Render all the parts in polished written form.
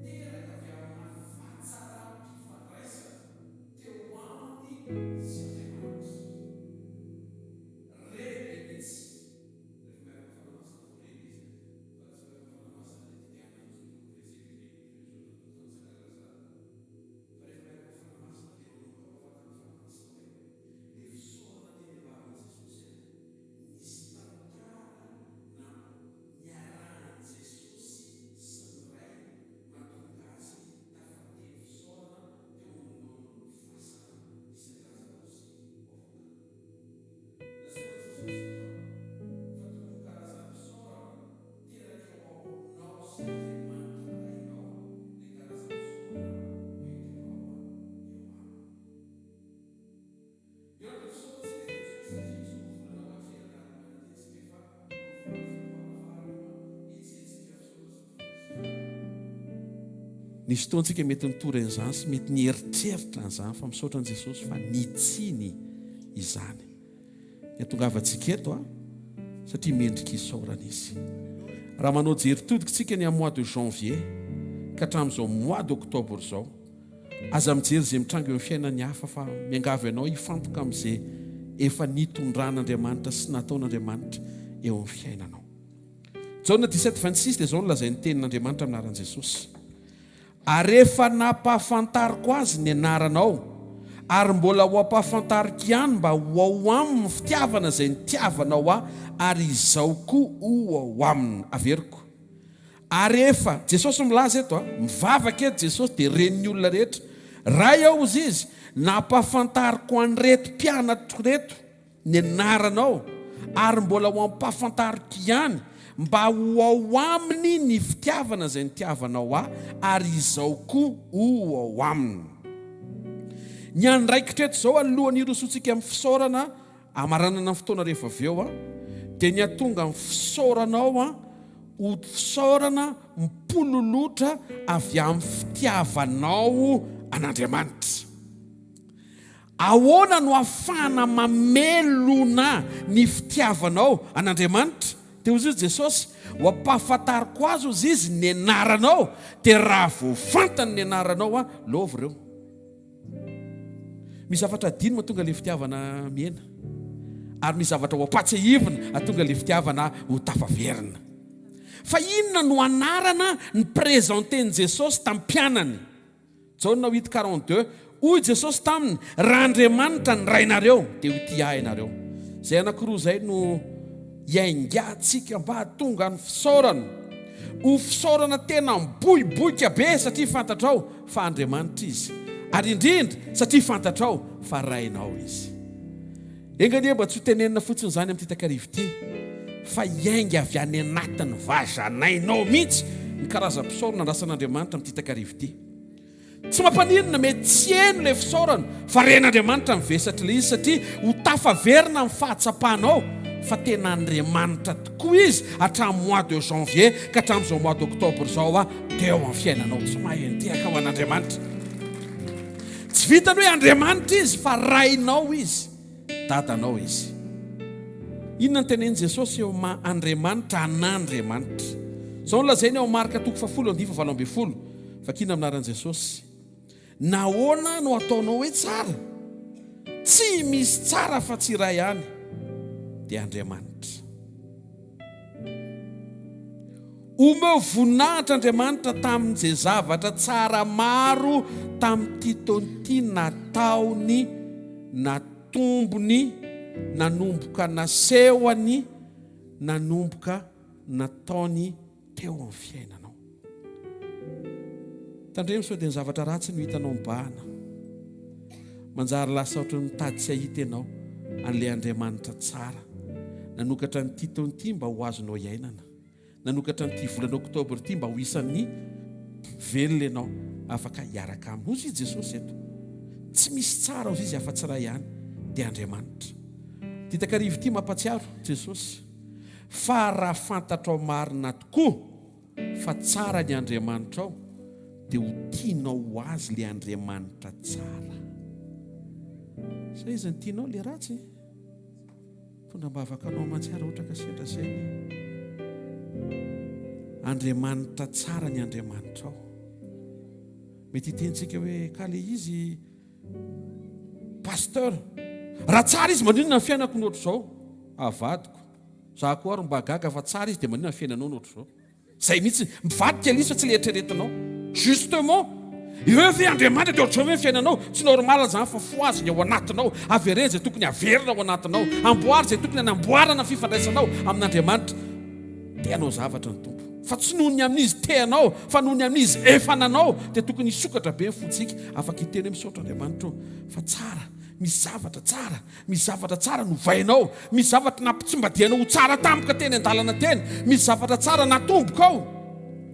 Teraka avy amina fahatsaram-pifandraisana teo aminy sy Andriamanitra. Re be mihitsy. Rehefa miaraka Fanahy Masina vao re ilay izy e. Fa raha tsy miaraka Fanahy Masina dia dingana Fa rehefa miaraka Fanahy Masina dia manomboka mahafantan'ny Fanahy Masina hoe le fisaorana teny ambaran'i Jesosy e, nisy tantara na niarahan'i Jesosy sy ny Ray nahatonga azy tafateny fisaorana teo anoloan'ny fasana nisy an'i Lazarosy ho afaka. Nasehon'i Jesosy eto fa tokony ho karazan'ny fisaorana Teraka eo aminao sy Andriamanitra Rainao ilay karazam-pisaorana hoentinao eo aminy. Ny antony fisaorantsika dia tsy hoe satria izao no volana ho atrehina ary manantena isika fa ho volana fitompoana farany io hitsiantsika fisaorana sy ny fankasitrahana. Nisy fotoantsika mety nitory an'izany sy mety nieritreritra an'izany fa misaotra an'i Jesosy fa nitsiny izany. Ny hatongavantsika eto a, satria mendrika isaorana Izy. Raha manao jery todika isika ny amin'ny mois de janvier ka hatramin'izao mois d'octobre izao, aza mijery izay mitranga eo amin'ny fiainan'ny hafa fa miangavy anao hifantoka amin'izay efa nitondran'Andriamanitra sy nataon'Andriamanitra eo amin'ny fiainanao. Jaona 17 26 dia izao no lazain'ny tenin'Andriamanitra amin'ny anaran'i Jesosy. Ary efa nampahafantariko azy ny anaranao, ary mbola ho ampahafantariko ihany mba ho ao aminy ny fitiavana izay nitiavanao ahy, ary izaho koa ho ao aminy. Averiko. Ary efa, Jesosy milaza eto a, mivavaka eto Jesosy dia ren'ny olona rehetra, Ray aho hozy izy, nampahafantariko an'ireto mpianatro ireto, ny anaranao ary mbola ho ampahafantariko ihany mba ho ao aminy ny fitiavana izay nitiavanao ahy ary izao koa ho ao aminy. Ny andraikitra eto izao alohan'ny hirosoantsika amin'ny fisaorana hamaranana ny fotoana rehefa avy eo dia ny hahatonga ny fisaoranao ho fisaorana mipololotra avy amin'ny fitiavanao an'Andriamanitra. Ahoana no ahafahana mamelona ny fitiavanao an'Andriamanitra? Dia hoy Jesosy, Ho ampahafantariko azy, hozy izy, ny anaranao, dia raha vao fantany ny anaranao aho, lova ireo. Misy zavatra adino mahatonga ilay fitiavana mihena, ary misy zavatra ho ampahatsiahivina hahatonga ilay fitiavana ho tafaverina. Fa inona no anarana ni-presenter-n'i Jesosy tamin'ny mpianany? Jaona huit 42, Hoy Jesosy taminy, Raha Andriamanitra ny Rainareo, dia ho tia Ahy ianareo. Izay anankiroa izay no hiaingantsika mba hahatonga ny fisaorana ho fisaorana tena miboiboika be satria fantatrao fa Andriamanitra Izy, ary indrindra satria fantatrao fa Rainao Izy. Enga anie mba tsy ho tenenina fotsiny izany amin'ity takariva ity, fa hiainga avy any anatin'ny vazanainao mihitsy ny karazam-pisaorana andrasan'Andriamanitra amin'ity takariva ity. Tsy mampaninona, mety tsy heno ilay fisaorana, fa ren'Andriamanitra ny vesatr'ilay izy, satria ho tafaverina amin'ny fahatsapanao fa tena Andriamanitra tokoa Izy hatramin'ny mois de janvier ka hatramin'izao mois d'octobre izao teo amin'ny fiainanao. Tsy mahay nitehaka ho an'Andriamanitra. Tsy vitany hoe Andriamanitra Izy fa Rainao Izy, Dadanao Izy. Inona no tenenin'i Jesosy eo maha Andriamanitra an'Andriamanitra? Izao no lazainy ao Marka toko fahafolo andininy fahavalo ambin'ny folo, vakina amin'ny anaran'i Jesosy. Nahoana no ataonao hoe tsara? Tsy misy tsara afa-tsy iray ihany, dia Andriamanitra. Omeo voninahitra Andriamanitra tamin'izay zavatra tsara maro tamin'ity taona ity nataony, natombony, nanomboka nasehony, nanomboka nataony teo amin'ny fiainanao. Tandremo sao dia ny zavatra ratsy no hitanao mibahana. Manjary lasa ohatran'ny mitady tsy hahita ianao an'ilay Andriamanitra tsara nanokatra an'ity taona ity mba ho azonao iainana. Nanokatra an'ity volana oktobra ity mba ho isan'ny velona ianao afaka hiaraka aminy. Hozy i Jesosy eto. Tsy misy tsara hozy izy afa-tsy iray ihany, dia Andriamanitra. Ity takariva ity mampatsiaro Jesosy fa raha fantatrao marina tokoa fa tsara ny Andriamanitrao dia ho tianao ho azy le Andriamanitra tsara. Sa iza no tianao le ratsy? Mitondra am-bavaka anao mantsy aho raha ohatra ka sendra izay ny. Andriamanitra tsara ny Andriamanitrao. Mety hiteny tsika hoe ka le izy pasteur. Raha tsara izy maninona ny fiainako no ohatr'izao? Avadiko. Za koa ary mba gaga fa tsara izy dia maninona ny fiainanao no ohatr'izao? Zay mihitsy, mivadika ilay izy fa tsy ilay eritreretinao. Justement, eo ve Andriamanitra dia ohatr'izao ve ny fiainanao? Tsy normal izany fa fohazy ny ao anatinao, avereno izay tokony haverina ao anatinao, amboary izay tokony hanamboarana ny fifandraisanao amin'Andriamanitra. Te hanao zavatra ny Tompo. Fa tsy noho ny amin'izy te hanao, fa noho ny amin'izy efa nanao, dia tokony hisokatra be ny fontsika, afaka hiteny hoe misaotra Andriamanitra ô, fa tsara, misy zavatra tsara. Misy zavatra tsara novainao, misy zavatra nampitsimbadianao ho tsara tampoka teny an-dalana teny, misy zavatra tsara natombokao,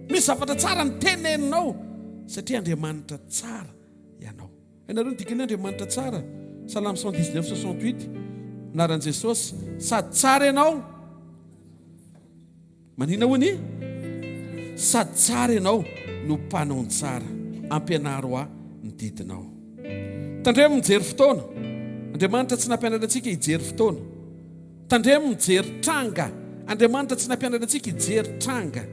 misy zavatra tsara niteneninao, satria Andriamanitra tsara ianao. Hainareo ny dikan'ny hoe Andriamanitra tsara? Salamo 119, 68, Anaran'i Jesosy, sady tsara ianao. Manina hono i? Sady tsara ianao no mpanao ny tsara, ampianaro ahy ny didinao. Tandremo mijery fotoana. Andriamanitra tsy nampianatra antsika hijery fotoana. Tandremo mijery tranga. Andriamanitra tsy nampianatra antsika hijery tranga.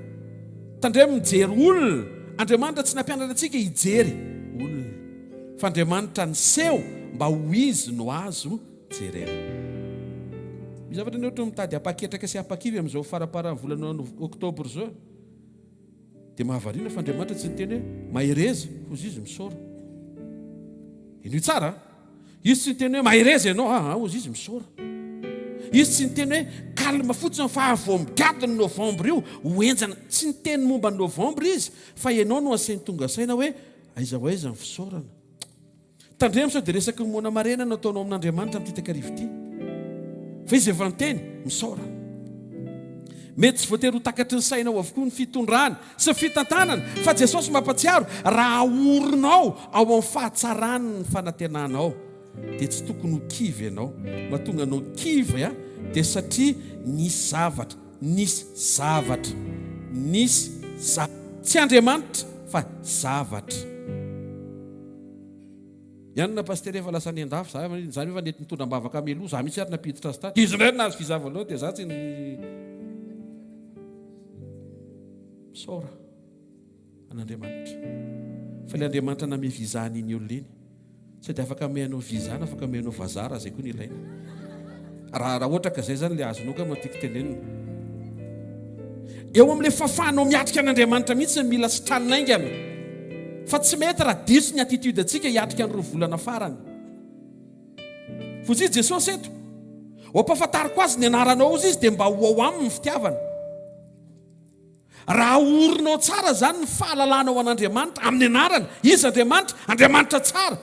Tandremo mijery olona. Andriamanitra tsy nampianatra antsika hijery olona. Fa Andriamanitra niseho mba ho Izy no azo jerena. Misy zavatra anie ohatran'ny mitady hampaketraka sy hampakivy amin'izao faramparan'ny volana oktobra izao. Dia mahavariana fa Andriamanitra tsy niteny hoe mahereza, hozy izy misaora. Henoy tsara a! Izy tsy niteny hoe mahereza ianao, aa hozy izy misaora. Izy tsy niteny hoe calme fotsiny fa vao migadona ny novembre io ho henjana. Tsy niteny momba ny novembre izy fa ianao no asainy tonga saina hoe aiza ho aiza ny fisaorana. Tandremo sao dia resaky ny moana marena no ataonao amin'Andriamanitra amin'ity takariva ity. Fa izy efa niteny, misaora. Mety tsy voatery ho takatry ny sainao avokoa ny fitondrany sy ny fitantanany, fa Jesosy mampatsiaro, raha aorinao ao amin'ny fahatsarany ny fanantenanao, dia tsy tokony ho kivy ianao. Mahatonga anao kivy dia satria nisy zavatra, nisy zavatra, nisy za, tsy Andriamanitra fa zavatra. Ianona Pasitera efa lasa any andafy za za nefa nety nitondra ambavaka mialoha za mihitsy ary nampiditra azy tato izy indray no nahazo visa voalohany dia za tsy misaora an'Andriamanitra fa ilay Andriamanitra name visa an'iny olona iny sady afaka ame anao visa na afaka ame anao vazaha raha zay koa ny ilaina Raha raha ohatra ka zay zany le azonao angamba tiako tenenina. Eo amin'ilay fahafahanao miatrika an'Andriamanitra mihitsy no mila sitranina haingana. Fa tsy mety raha diso ny attitude antsika hiatrika ny roa volana farany. Vozy Jesosy eto. Ho ampahafantariko azy ny anaranao hozy izy dia mba ho ao aminy ny fitiavana. Raha aorinao tsara zany ny fahalalanao an'Andriamanitra amin'ny anarany, iza Andriamanitra? Andriamanitra tsara.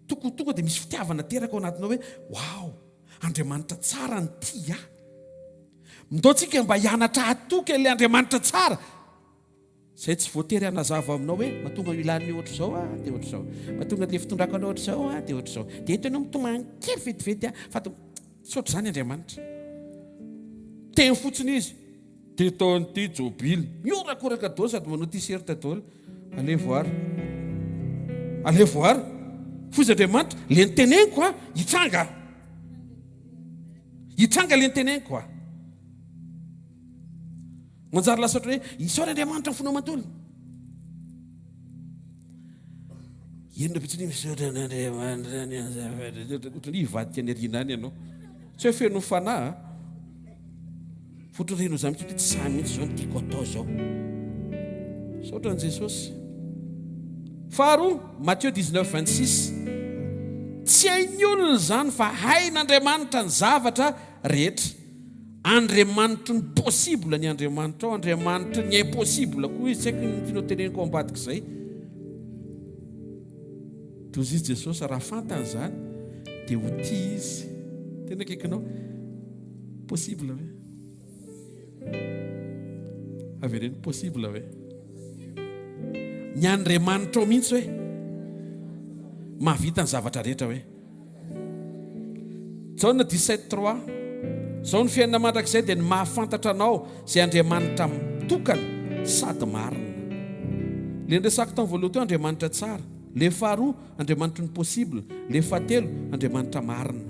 Tokony tonga dia misy fitiavana teraka ao anatinao hoe waouh, Andriamanitra tsara no tia ahy. Ndao tsika mba hianatra hatoky an'ilay Andriamanitra tsara. Izay tsy voatery hanazava aminao hoe mahatonga io lalana io ohatr'izao aho dia ohatr'izao. Mahatonga an'ilay fitondrako anao ohatr'izao aho dia ohatr'izao. Dia eto ianao mitomany kely vetivety aho fa tsy ohatr'izany Andriamanitra. Teny fotsiny izy. Ty taona ity jobily. Mihorakoraka daholo sady manao t-shirt daholo. Allez voir. Allez voir. Foza Andriamanitra, le niteneniko a, hitranga. Hitranga le niteneniko a. Manjary lasa ohatran'ny hoe isaory Andriamanitra ny fonao manontolo. Inona bitsiny misaotra an'Andriamanitra ny zavatra ohatran'ny hivadika any aoriana any ianao. Tsy hoe feno fanahy a. Fotra reno za mihitsy hoe tsy sahy mihitsy zao ny tiako atao zao. Misaotra an'i Jesosy. Faharoa, Matthieu 19, 26. Tsy hain'ny olona izany fa hain'Andriamanitra ny zavatra rehetra. Andriamanitry ny possible ny Andriamanitrao, Andriamanitry ny impossible koa izy, tsy haiko inona tianao teneniko ao ambadik'izay. Tozy izy Jesosy, raha fantany izany dia ho tia izy. Tena akaikinao. Possible ve? Avereno possible ve? Ny Andriamanitrao mihitsy hoe mahavita ny zavatra rehetra hoe. Jaona 17 3 Izao ny fiainana mandrakizay dia ny mahafantatra anao izay Andriamanitra tokana sady marina. Le niresako tamin'ny voalohany teo Andriamanitra tsara. Le faharoa Andriamanitry ny possible. Le fahatelo Andriamanitra marina.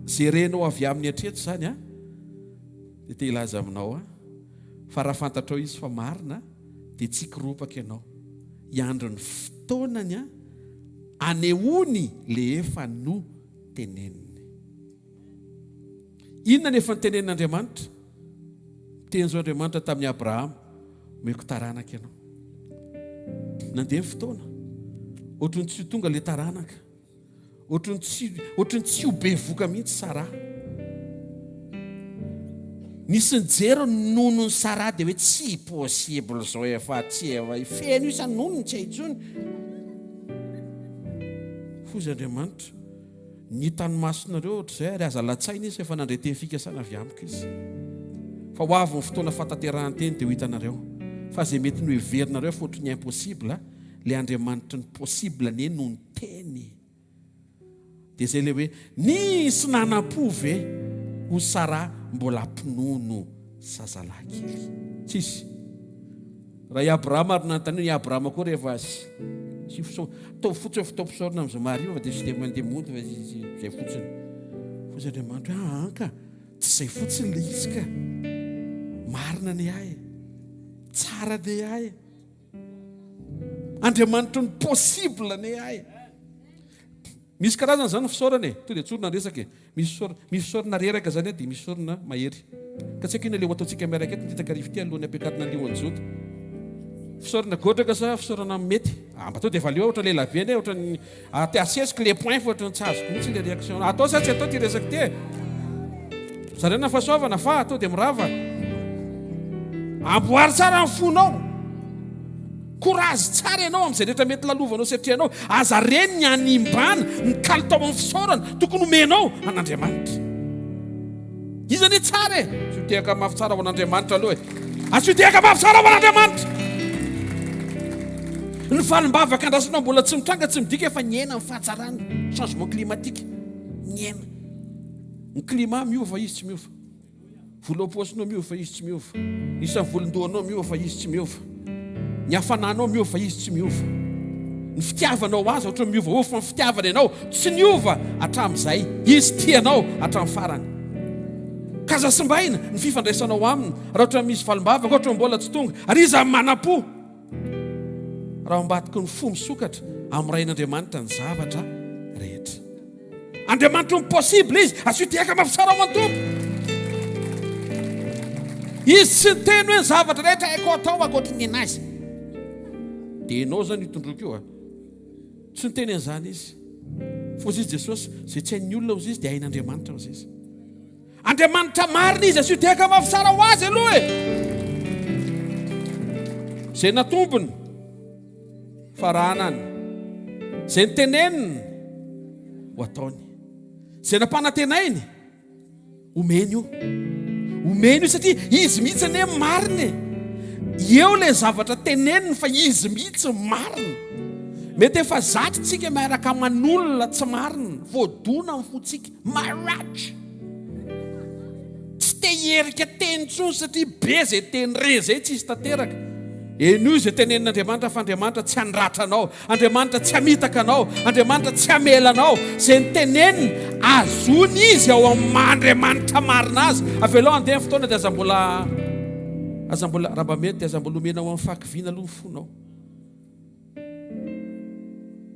Ze renao avy aminy hatreto izany a dia te hilaza aminao aho. Fa raha fantatrao izy fa marina dia tsy hikoropaka ianao. Hiandry ny fotoanany anehoany le efa noteneniny. Inona ny efa notenenin'Andriamanitra? Niteny izao Andriamanitra tamin'i Abrahama, Omeko taranaka ianao. Nandeha ny fotoana. Ohatran'ny tsy ho tonga ilay taranaka. Ohatran'ny tsy ohatran'ny tsy ho bevoka mihitsy Sarah. Nisy nijery ny nonon'i Sarah dia hoe tsy possible izao efa tsy efa feno isa ny nonony tsy hay intsony. Foza Andriamanitra. Ny hitan'ny masonareo ohatr'izay ary aza latsaina izy fa efa nandre teny fikasana avy amiko izy. Fa ho avy ny fotoana fahatanterahan-teny dia ho hitanareo fa izay mety noheverinareo fa ohatry ny impossible, ilay Andriamanitry ny possible anie no niteny. Dia izay ilay hoe nisy nanam-po ve ho Sarah mbola mpinono zazalahy kely? Tsisy. Raha i Abrahama ary nanontaniana, i Abrahama koa rehefa sy fisaorana, ataovy fotsiny fotoam-pisaorana amin'ny zoma hariva fa dia tsy dia mandeha mody fa izay fotsiny. Fa hoy Andriamanitra hoe, aa ka, tsy izay fotsiny ilay izy ka. Marina anie ahy e. Tsara anie ahy e. Andriamanitry ny possible anie ahy e. Misy karazana izany ny fisaorana e. Tonga dia tsorina ny resaka e. Misy fisaorana, misy fisaorana reraka izany dia misy fisaorana mahery. Ka tsy haiko inona ilay ho ataontsika miaraka eto ity takariva ity alohan'ny hampiakarina ny lion'i Joda. Fisaorana godraka sa fisaorana mety? Ah, mba tonga dia valio ohatra lela be anie, ohatran'ny ah, te asesiko le point fa ohatran'ny tsy azoko mihitsy ilay réaction. Atao sa tsy atao ity resaka ity e? Zaraina fahasoavana fa atao dia mirava. Amboary tsara ny fonao. Courage tsara ianao amin'izay rehetra mety lalovanao sy atrehanao. Aza reny ny hanimbana ny kalitao amin'ny fisaorana tokony homenao an'Andriamanitra. Izy anie tsara e! Asio tehaka mafy tsara ho an'Andriamanitra aloha e! Asio tehaka mafy tsara ho an'Andriamanitra! Ny valim-bavaka andrasanao mbola tsy mitranga tsy midika fa nihena ny fahatsarana, changement climatique, nihena. Ny climat miova izy tsy miova. Vola ao paosinao miova fa izy tsy miova. Ny isan'ny volon-dohanao miova fa izy tsy miova. Ny hafananao miova fa izy tsy miova. Ny fitiavanao azy ohatran'ny miovaova fa ny fitiavany anao tsy niova hatramin'izay. Izy tia anao hatramin'ny farany. Ka aza simbaina ny fifandraisanao aminy raha ohatran'ny misy valim-bavaka ohatran'ny mbola tsy tonga. Ary iza no manam-po? Raha ao ambadiky ny fo misokatra amin'ny Rain'Andriamanitra ny zavatra rehetra. Andriamanitro ny possible izy. Asio tehaka mafy tsara ho an'ny Tompo. Izy tsy niteny hoe ny zavatra rehetra haiko atao ankoatry ny anazy. Dia ianao zany io tondroiko io a. Tsy niteny an'izany izy. Fa hozy izy Jesosy, izay tsy hain'ny olona hozy izy dia hain'Andriamanitra hozy izy. Andriamanitra marina izy, asio tehaka mafy tsara ho azy aloha e. Izay natombony. Faranany. Izay noteneniny, ho ataony. Izay nampanantenainy, omeny io. Omeny io satria izy mihitsy anie marina e. Eo ilay zavatra teneniny fa izy mihitsy marina. Mety efa zatra tsika miaraka aman'olona tsy marina, voadona ny fontsika, maratra. Tsy te hierika teny intsony satria be izay teny re izay tsisy tanteraka. Henoy izay tenenin'Andriamanitra fa Andriamanitra tsy handratra anao, Andriamanitra tsy hamitaka anao, Andriamanitra tsy hamela anao. Izay noteneniny, azony izy ao amin'ny maha Andriamanitra marina azy. Avelao handeha ny fotoana dia aza mbola aza mbola raha mba mety dia aza mbola omena ho amin'ny fahakiviana aloha ny fonao.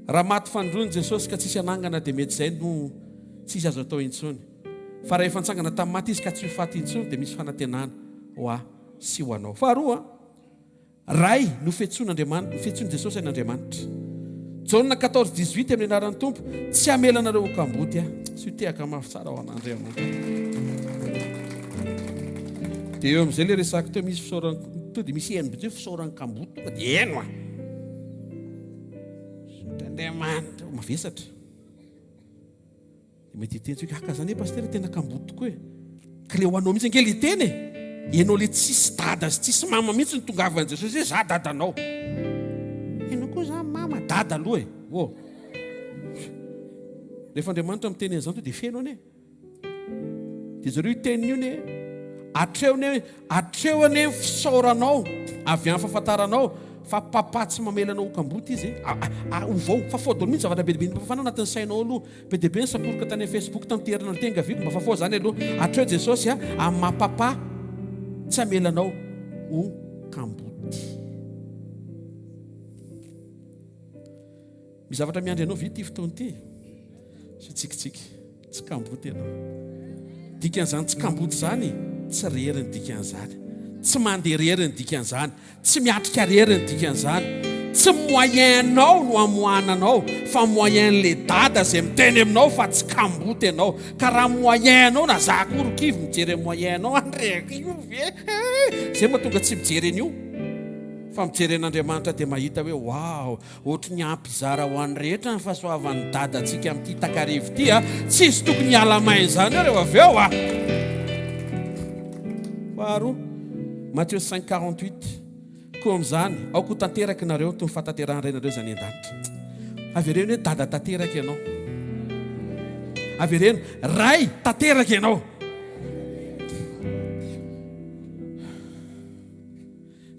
Raha maty fanindroany Jesosy ka tsisy hanangana dia mety izay no tsisy azo atao intsony. Fa raha efa nitsangana tamin'ny maty Izy ka tsy ho faty intsony dia misy fanantenana ho ahy sy ho anao. Faharoa, Ray no fiantsoan'Andriamanitra, fiantsoan'i Jesosy an'Andriamanitra. Jaona 14, 18 amin'ny anaran'ny Tompo, tsy hamela anareo ho kamboty aho. Tsy ho tehaka mafy tsara ho an'Andriamanitra. Dia eo amin'izay ilay resako teo misy fisaoran to dia misy heno be teo fisaoran'ny kamboty tonga dia heno ah. Andriamanitra mavesatra. Dia mety hiteny tsika, haka zany e pasitera tena kamboty tokoa e. Ka le ho anao mihitsy ange le teny e. Ianao le tsisy dada sy tsisy mama mihitsy no tongavan'i Jesosy hoe za dadanao. Ianao koa za mama, dada aloha e. Oh. Rehefa Andriamanitra miteny an'izany to dia feno anie. Dia zareo io teniny io anie. Hatreo anie, hatreo anie ny fisaoranao avy amin'ny fahafantaranao fa papa tsy mamela anao ho kamboty izy e. Ovao, fafao daholo mihitsy zavatra be dia be nifafana anatin'ny sainao aloha. Be dia be ny saporoka tany amin'ny Facebook tamin'ity herinandro ity angaviako mba fafao izany aloha. Hatreo Jesosy a, amin'ny maha papa tsy hamela anao. ho kamboty. Misy zavatra miandry anao ve ity fotoana ity? Sy tsikitsiky. Tsy kamboty ianao. Dikan'izany tsy kamboty izany, tsy rery ny dikan'izany. Tsy mandeha rery ny dikan'izany. Tsy miatrika rery ny dikan'izany. Tsy moyen-nao no amoahana anao fa moyen-n'le dada izay miteny aminao fa tsy kamboty ianao. Ka raha moyen-nao na za koa ry kivy mijery ny moyen-nao andreko io ve? Zay mahatonga tsy mijery an'io fa mijery an'Andriamanitra dia mahita hoe waouh Ohatry ny ampy hizara ho an'ny rehetra ny fahasoavan'ny dadantsika amin'ity takariva ity a! Tsisy tokony hiala main izany eo rehefa avy eo a! Faharoa, Matthieu 5, 48, Koa amin'izany, aoka ho tanteraka ianareo toy ny fahatanterahan'ny Rainareo izay any an-danitra. Avereno hoe Dada tanteraka ianao. Avereno, Ray tanteraka ianao.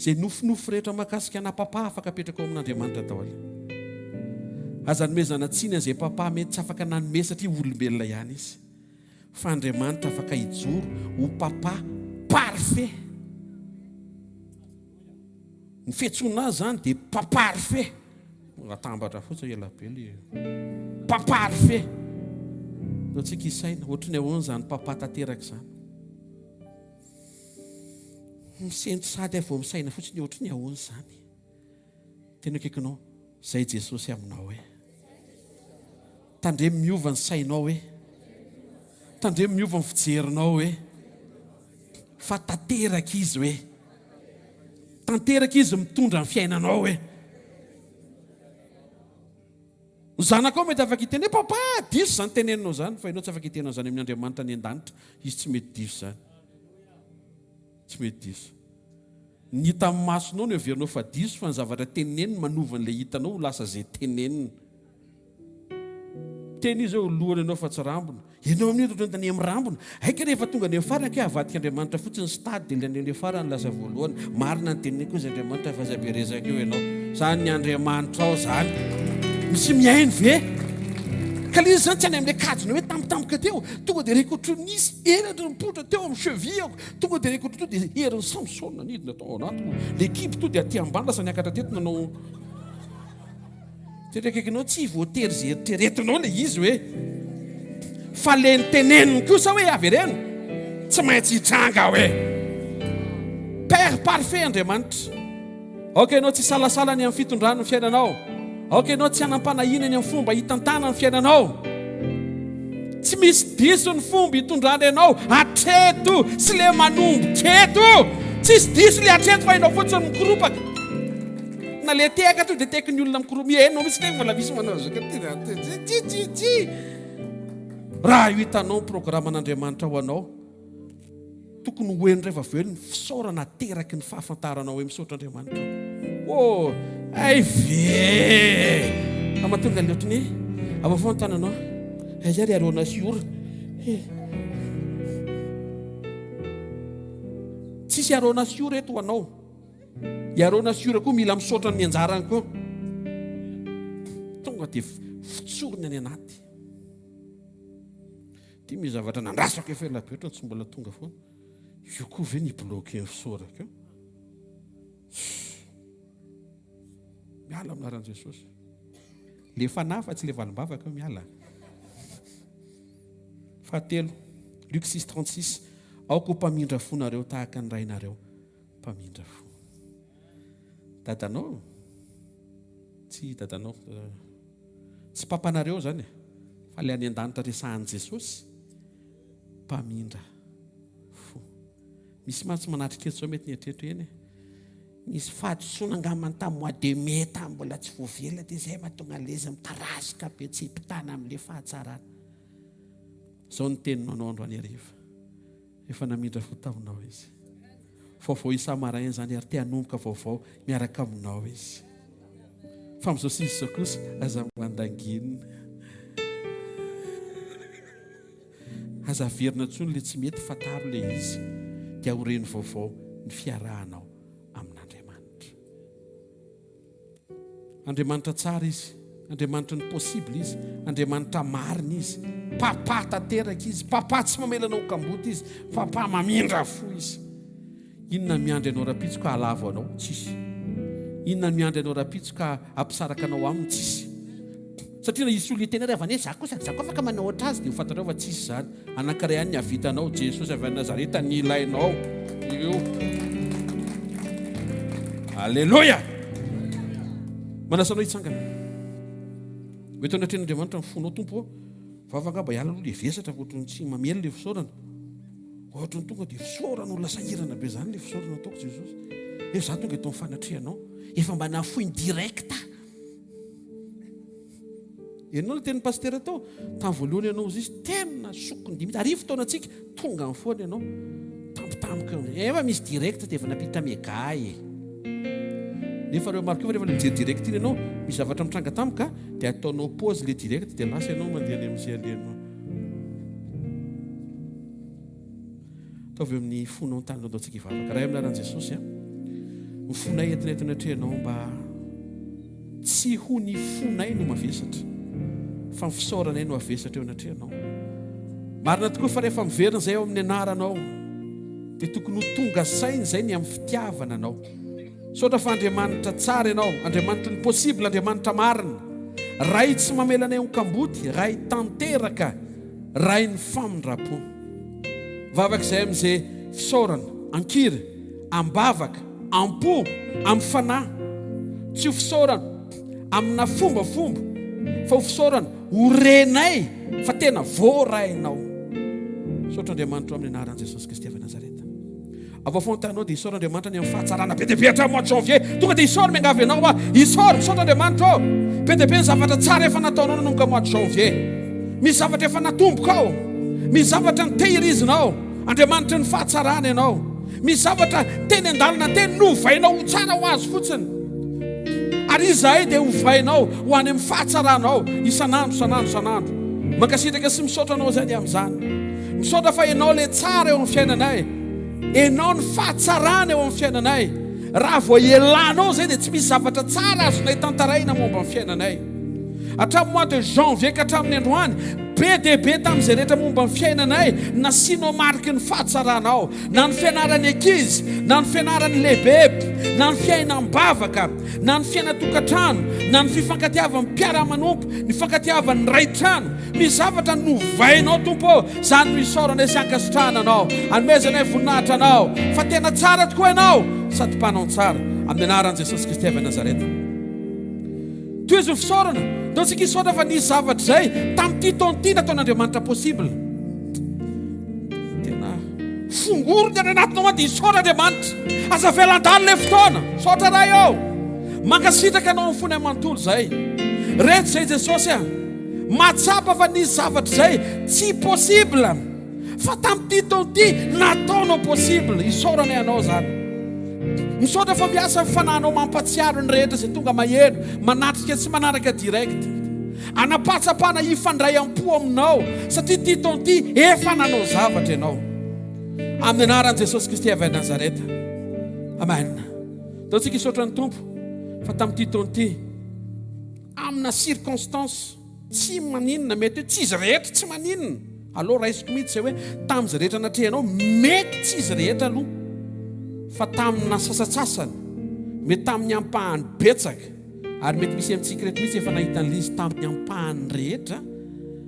Izay nofinofy rehetra mahakasika ana papa afaka apetraka ao amin'Andriamanitra daholo. Aza anomezana tsiny an'izay papa mety tsy afaka nanome satria olombelona ihany izy. Fa Andriamanitra afaka hijoro ho papa parfait. Ny fiantsoana azy izany dia papa parfait. Atambatra fotsiny ela be le papa parfait. Ataontsika hisaina ohatry ny ahoana izany papa tanteraka izany. Misento sady aho vao misaina fotsiny ohatry ny ahoana izany. Tena akaikinao, izay Jesosy aminao hoe. Tandremo miova ny sainao hoe. Tandremo miova ny fijerinao hoe. Fa tanteraka izy hoe. Tanteraka izy mitondra ny fiainanao hoe. Ny zanakao mety afaka hiteny hoe papa diso izany teneninao izany fa ianao tsy afaka hiteny an'izany amin'ny Andriamanitra any an-danitra. Izy tsy mety diso izany. Tsy mety diso. Ny hita amin'ny masonao no heverinao fa diso fa ny zavatra teneniny manova an'ilay hitanao ho lasa izay teneniny. Miteny izy hoe ho lohany ianao fa tsy rambony. Ianao amin'io ohatran'ny tany amin'ny rambony. Hay ka rehefa tonga any amin'ny farany kay avadik'Andriamanitra fotsiny ny stade dia ilay any amin'ny farany lasa voalohany. Marina ny teniny koa izy Andriamanitra fa aza be resaka eo ianao. Zany ny Andriamanitrao zany. Misy mihaino ve? Ka le izy zany tsy any amin'ilay kajina hoe tampotampoka teo. Tonga dia reko ohatran'ny nisy elatra nipoitra teo amin'ny cheville-ko. Tonga dia reko ohatran'ny tonga dia herin'i Samsona nidina tao anatiko. Le kibo tonga dia aty ambany lasa niakatra teto nanao Tena akaikinao tsy voatery izay eritreretinao ilay izy hoe fa le niteneniny kosa hoe avereno tsy maintsy hitranga hoe Père parfait Andriamanitra. Aoka ianao tsy hisalasala ny amin'ny fitondrany ny fiainanao. Aoka ianao tsy hanam-panahiana ny amin'ny fomba hitantana ny fiainanao. Tsy misy diso ny fomba hitondrany anao hatreto sy le manomboka eto. Tsisy diso le hatreto fa ianao fotsiny mikoropaka. Na le tehaka to dia teky ny olona mikoro mihaino mihitsy ne mbola misy manao zaka ty ty ty ty. Raha io hitanao ny programan'Andriamanitra ho anao, tokony ho heno rehefa avy eo ny fisaorana ateraky ny fahafantaranao hoe misaotra Andriamanitra. Oh, ay ve! Fa mahatonga ny ohatry ny avafao ny tananao. Aiza ry Arona sy Ora? Tsisy Arona sy Ora eto ho anao. I Arona sy Ora koa mila misaotra ny anjarany koa. Tonga dia fotsoriny any anaty. Ity misy zavatra nandrasako efa ela be ohatrany tsy mbola tonga foana. Io koa ve ny bloquer ny fisaorako io? Miala amin'ny anaran'i Jesosy. Le fanahy fa tsy le valim-bavaka io miala. Fahatelo, Luc 6:36, aoka ho mpamindra fo nareo tahaka ny rainareo. Mpamindra fo. Dadanao? Tsy dadanao. Tsy papanareo zany e. Fa le any an-danitra resahan'i Jesosy. Mpamindra fo. Misy mantsy manatrika eto zao mety nieritreritra eny e. Nisy fahadisoana angambany tamin'ny mois de mai tamin'ny mbola tsy voavela dia izay mahatonga an'ilay izy mitarazoka be tsy mpitana amin'ilay fahatsarana. Izao ny teninao anao androany hariva. Efa namindra fo taminao Izy. Vaovao isa-maraina izany ary te hanomboka vaovao miaraka aminao Izy. Fa amin'izao sisa izao kosa, aza mandanginina. Aza averina intsony ilay tsy mety, fantaro ilay izy, dia ho reny vaovao ny fiarahanao amin'Andriamanitra. Andriamanitra tsara Izy, Andriamanitry ny possible Izy, Andriamanitra marina Izy, Papa tanteraka Izy, Papa tsy mamela anao ho kamboty Izy, Papa mamindra fo Izy. Inona no miandry anao rahampitso ka hahalavo anao? Tsisy. Inona no miandry anao rahampitso ka hampisaraka anao aminy? Tsisy. Satria na hisy olona hiteny ary avy any hoe za kosa, za koa afaka manao ohatr'azy, dia ho fantatrao fa tsisy izany. Anankiray ihany ny hahavita anao, Jesosy avy any Nazareta ny ilainao. Io. Aleloia! Manasa anao hitsangana. Ho eto anatrehan'Andriamanitra ny fonao, Tompo ô. Vava angamba hiala aloha le vesatra fa ohatran'ny tsy mamely le fisaorana. Ohatran'ny tonga dia fisaorana olona sahirana be zany le fisaorana ataoko Jesosy. Nefa za tonga eto amin'ny fanatrehanao. Efa mba nafoiny direct. Ianao le tenin'ny pasitera tao, tamin'ny voalohany ianao ozy izy tena sokony dimy arivo taona antsika, tonga any foana ianao. Tampotampoka eo. Efa misy direct dia efa nampiditra mega e. Nefa reo mariko io rehefa le mijery direct iny ianao, misy zavatra mitranga tampoka dia ataonao pause le direct dia lasa ianao mandeha any amin'izay alehanao. Ataovy eo amin'ny fonao ny tananao antsika hivavaka. Ray amin'ny anaran'i Jesosy a. Ny fonay entina eto anatrehanao mba tsy ho ny fonay no mavesatra fa ny fisaoranay no avesatra eo anatrehanao. Marina tokoa fa rehefa miverina izay ao amin'ny anaranao dia tokony ho tonga saina izay ny amin'ny fitiavana anao. Misaotra fa Andriamanitra tsara ianao, Andriamanitry ny possible, Andriamanitra marina. Ray tsy mamela anay ho kamboty, Ray tanteraka, Rain'ny famindram-po. Vavaka izay amin'izay fisaorana, an-kira, am-bavaka, am-po, amin'ny fanahy. Tsy ho fisaorana amina fombafomba, fa ho fisaorana ho renay fa tena voarainao. Misaotra Andriamanitra amin'ny anaran'i Jesosy Kristy avy Nazareta. Avy ao fontanao dia isaora Andriamanitra ny amin'ny fahatsarana be dia be hatramin'ny mois de janvier. Tonga dia isaory miangavy anao aho. Isaory, misaotra Andriamanitra ô. Be dia be ny zavatra tsara efa nataonao nanomboka mois de janvier. Misy zavatra efa natomboka ao. Misy zavatra nitehirizinao. Andriamanitry ny fahatsarana ianao. Misy zavatra teny an-dalana teny novainao ho tsara ho azy fotsiny. Ary izahay dia hovainao ho any amin'ny fahatsaranao isan'andro, isan'andro, isan'andro. Mankasitraka sy misaotra anao izay ny amin'izany. Misaotra fa ianao ilay tsara eo amin'ny fiainanay. Enao ny fahatsarana eo amin'ny fiainanay. Raha vao elanao izay dia tsy misy zavatra tsara azonay tantaraina momba ny fiainanay. Hatramin'ny mois de janvier ka hatramin'ny androany, be dia be tamin'izay rehetra momba ny fiainanay nasianao mariky ny fahatsaranao. Na ny fianaran'ny ankizy, na ny fianaran'ny lehibe, na ny fiainam-bavaka, na ny fiainan-tokantrano, na ny fifankatiavan'ny mpiara-manompo, ny fifankatiavan'ny ray trano. Misy zavatra novainao Tompo ô, zany no isaoranay sy ankasitrahana Anao, anomezanay voninahitra Anao, fa tena tsara tokoa Ianao sady mpanao ny tsara, amin'ny anaran'i Jesosy Kristy avy any Nazareta. Tohizo ny fisaorana, ndao tsika hisaotra fa nisy zavatra izay tamin'ity taona ity nataon'Andriamanitra possible. Tena fongorony any anatinao any dia isaora Andriamanitra. Aza avela handalo ilay fotoana. Misaotra Ray ô. Mankasitraka Anao amin'ny fonay manontolo izay. Reto izay Jesosy a. Mahatsapa fa nisy zavatra izay tsy possible fa tamin'ity taona ity nataonao possible. Isaoranay anao izany. Misaotra fa miasa ny fanahinao mampatsiaro ny rehetra izay tonga maheno, manatrika sy manaraka direct. Anapatsapana hifandray am-po aminao satria ity taona ity efa nanao zavatra ianao. Amin'ny anaran'i Jesosy Kristy avy any Nazareta. Amen. Ataontsika hisaotra ny Tompo fa tamin'ity taona ity Amina circonstance tsy maninona, mety hoe tsy izy rehetra tsy maninona, aleo raisiko mihitsy izay hoe tamin'izay rehetra natrehanao, mety tsy izy rehetra aloha fa tamina sasatsasany, mety tamin'ny ampahany betsaka, ary mety misy amintsika ireto mihitsy efa nahita an'ilay izy tamin'ny ampahany rehetra,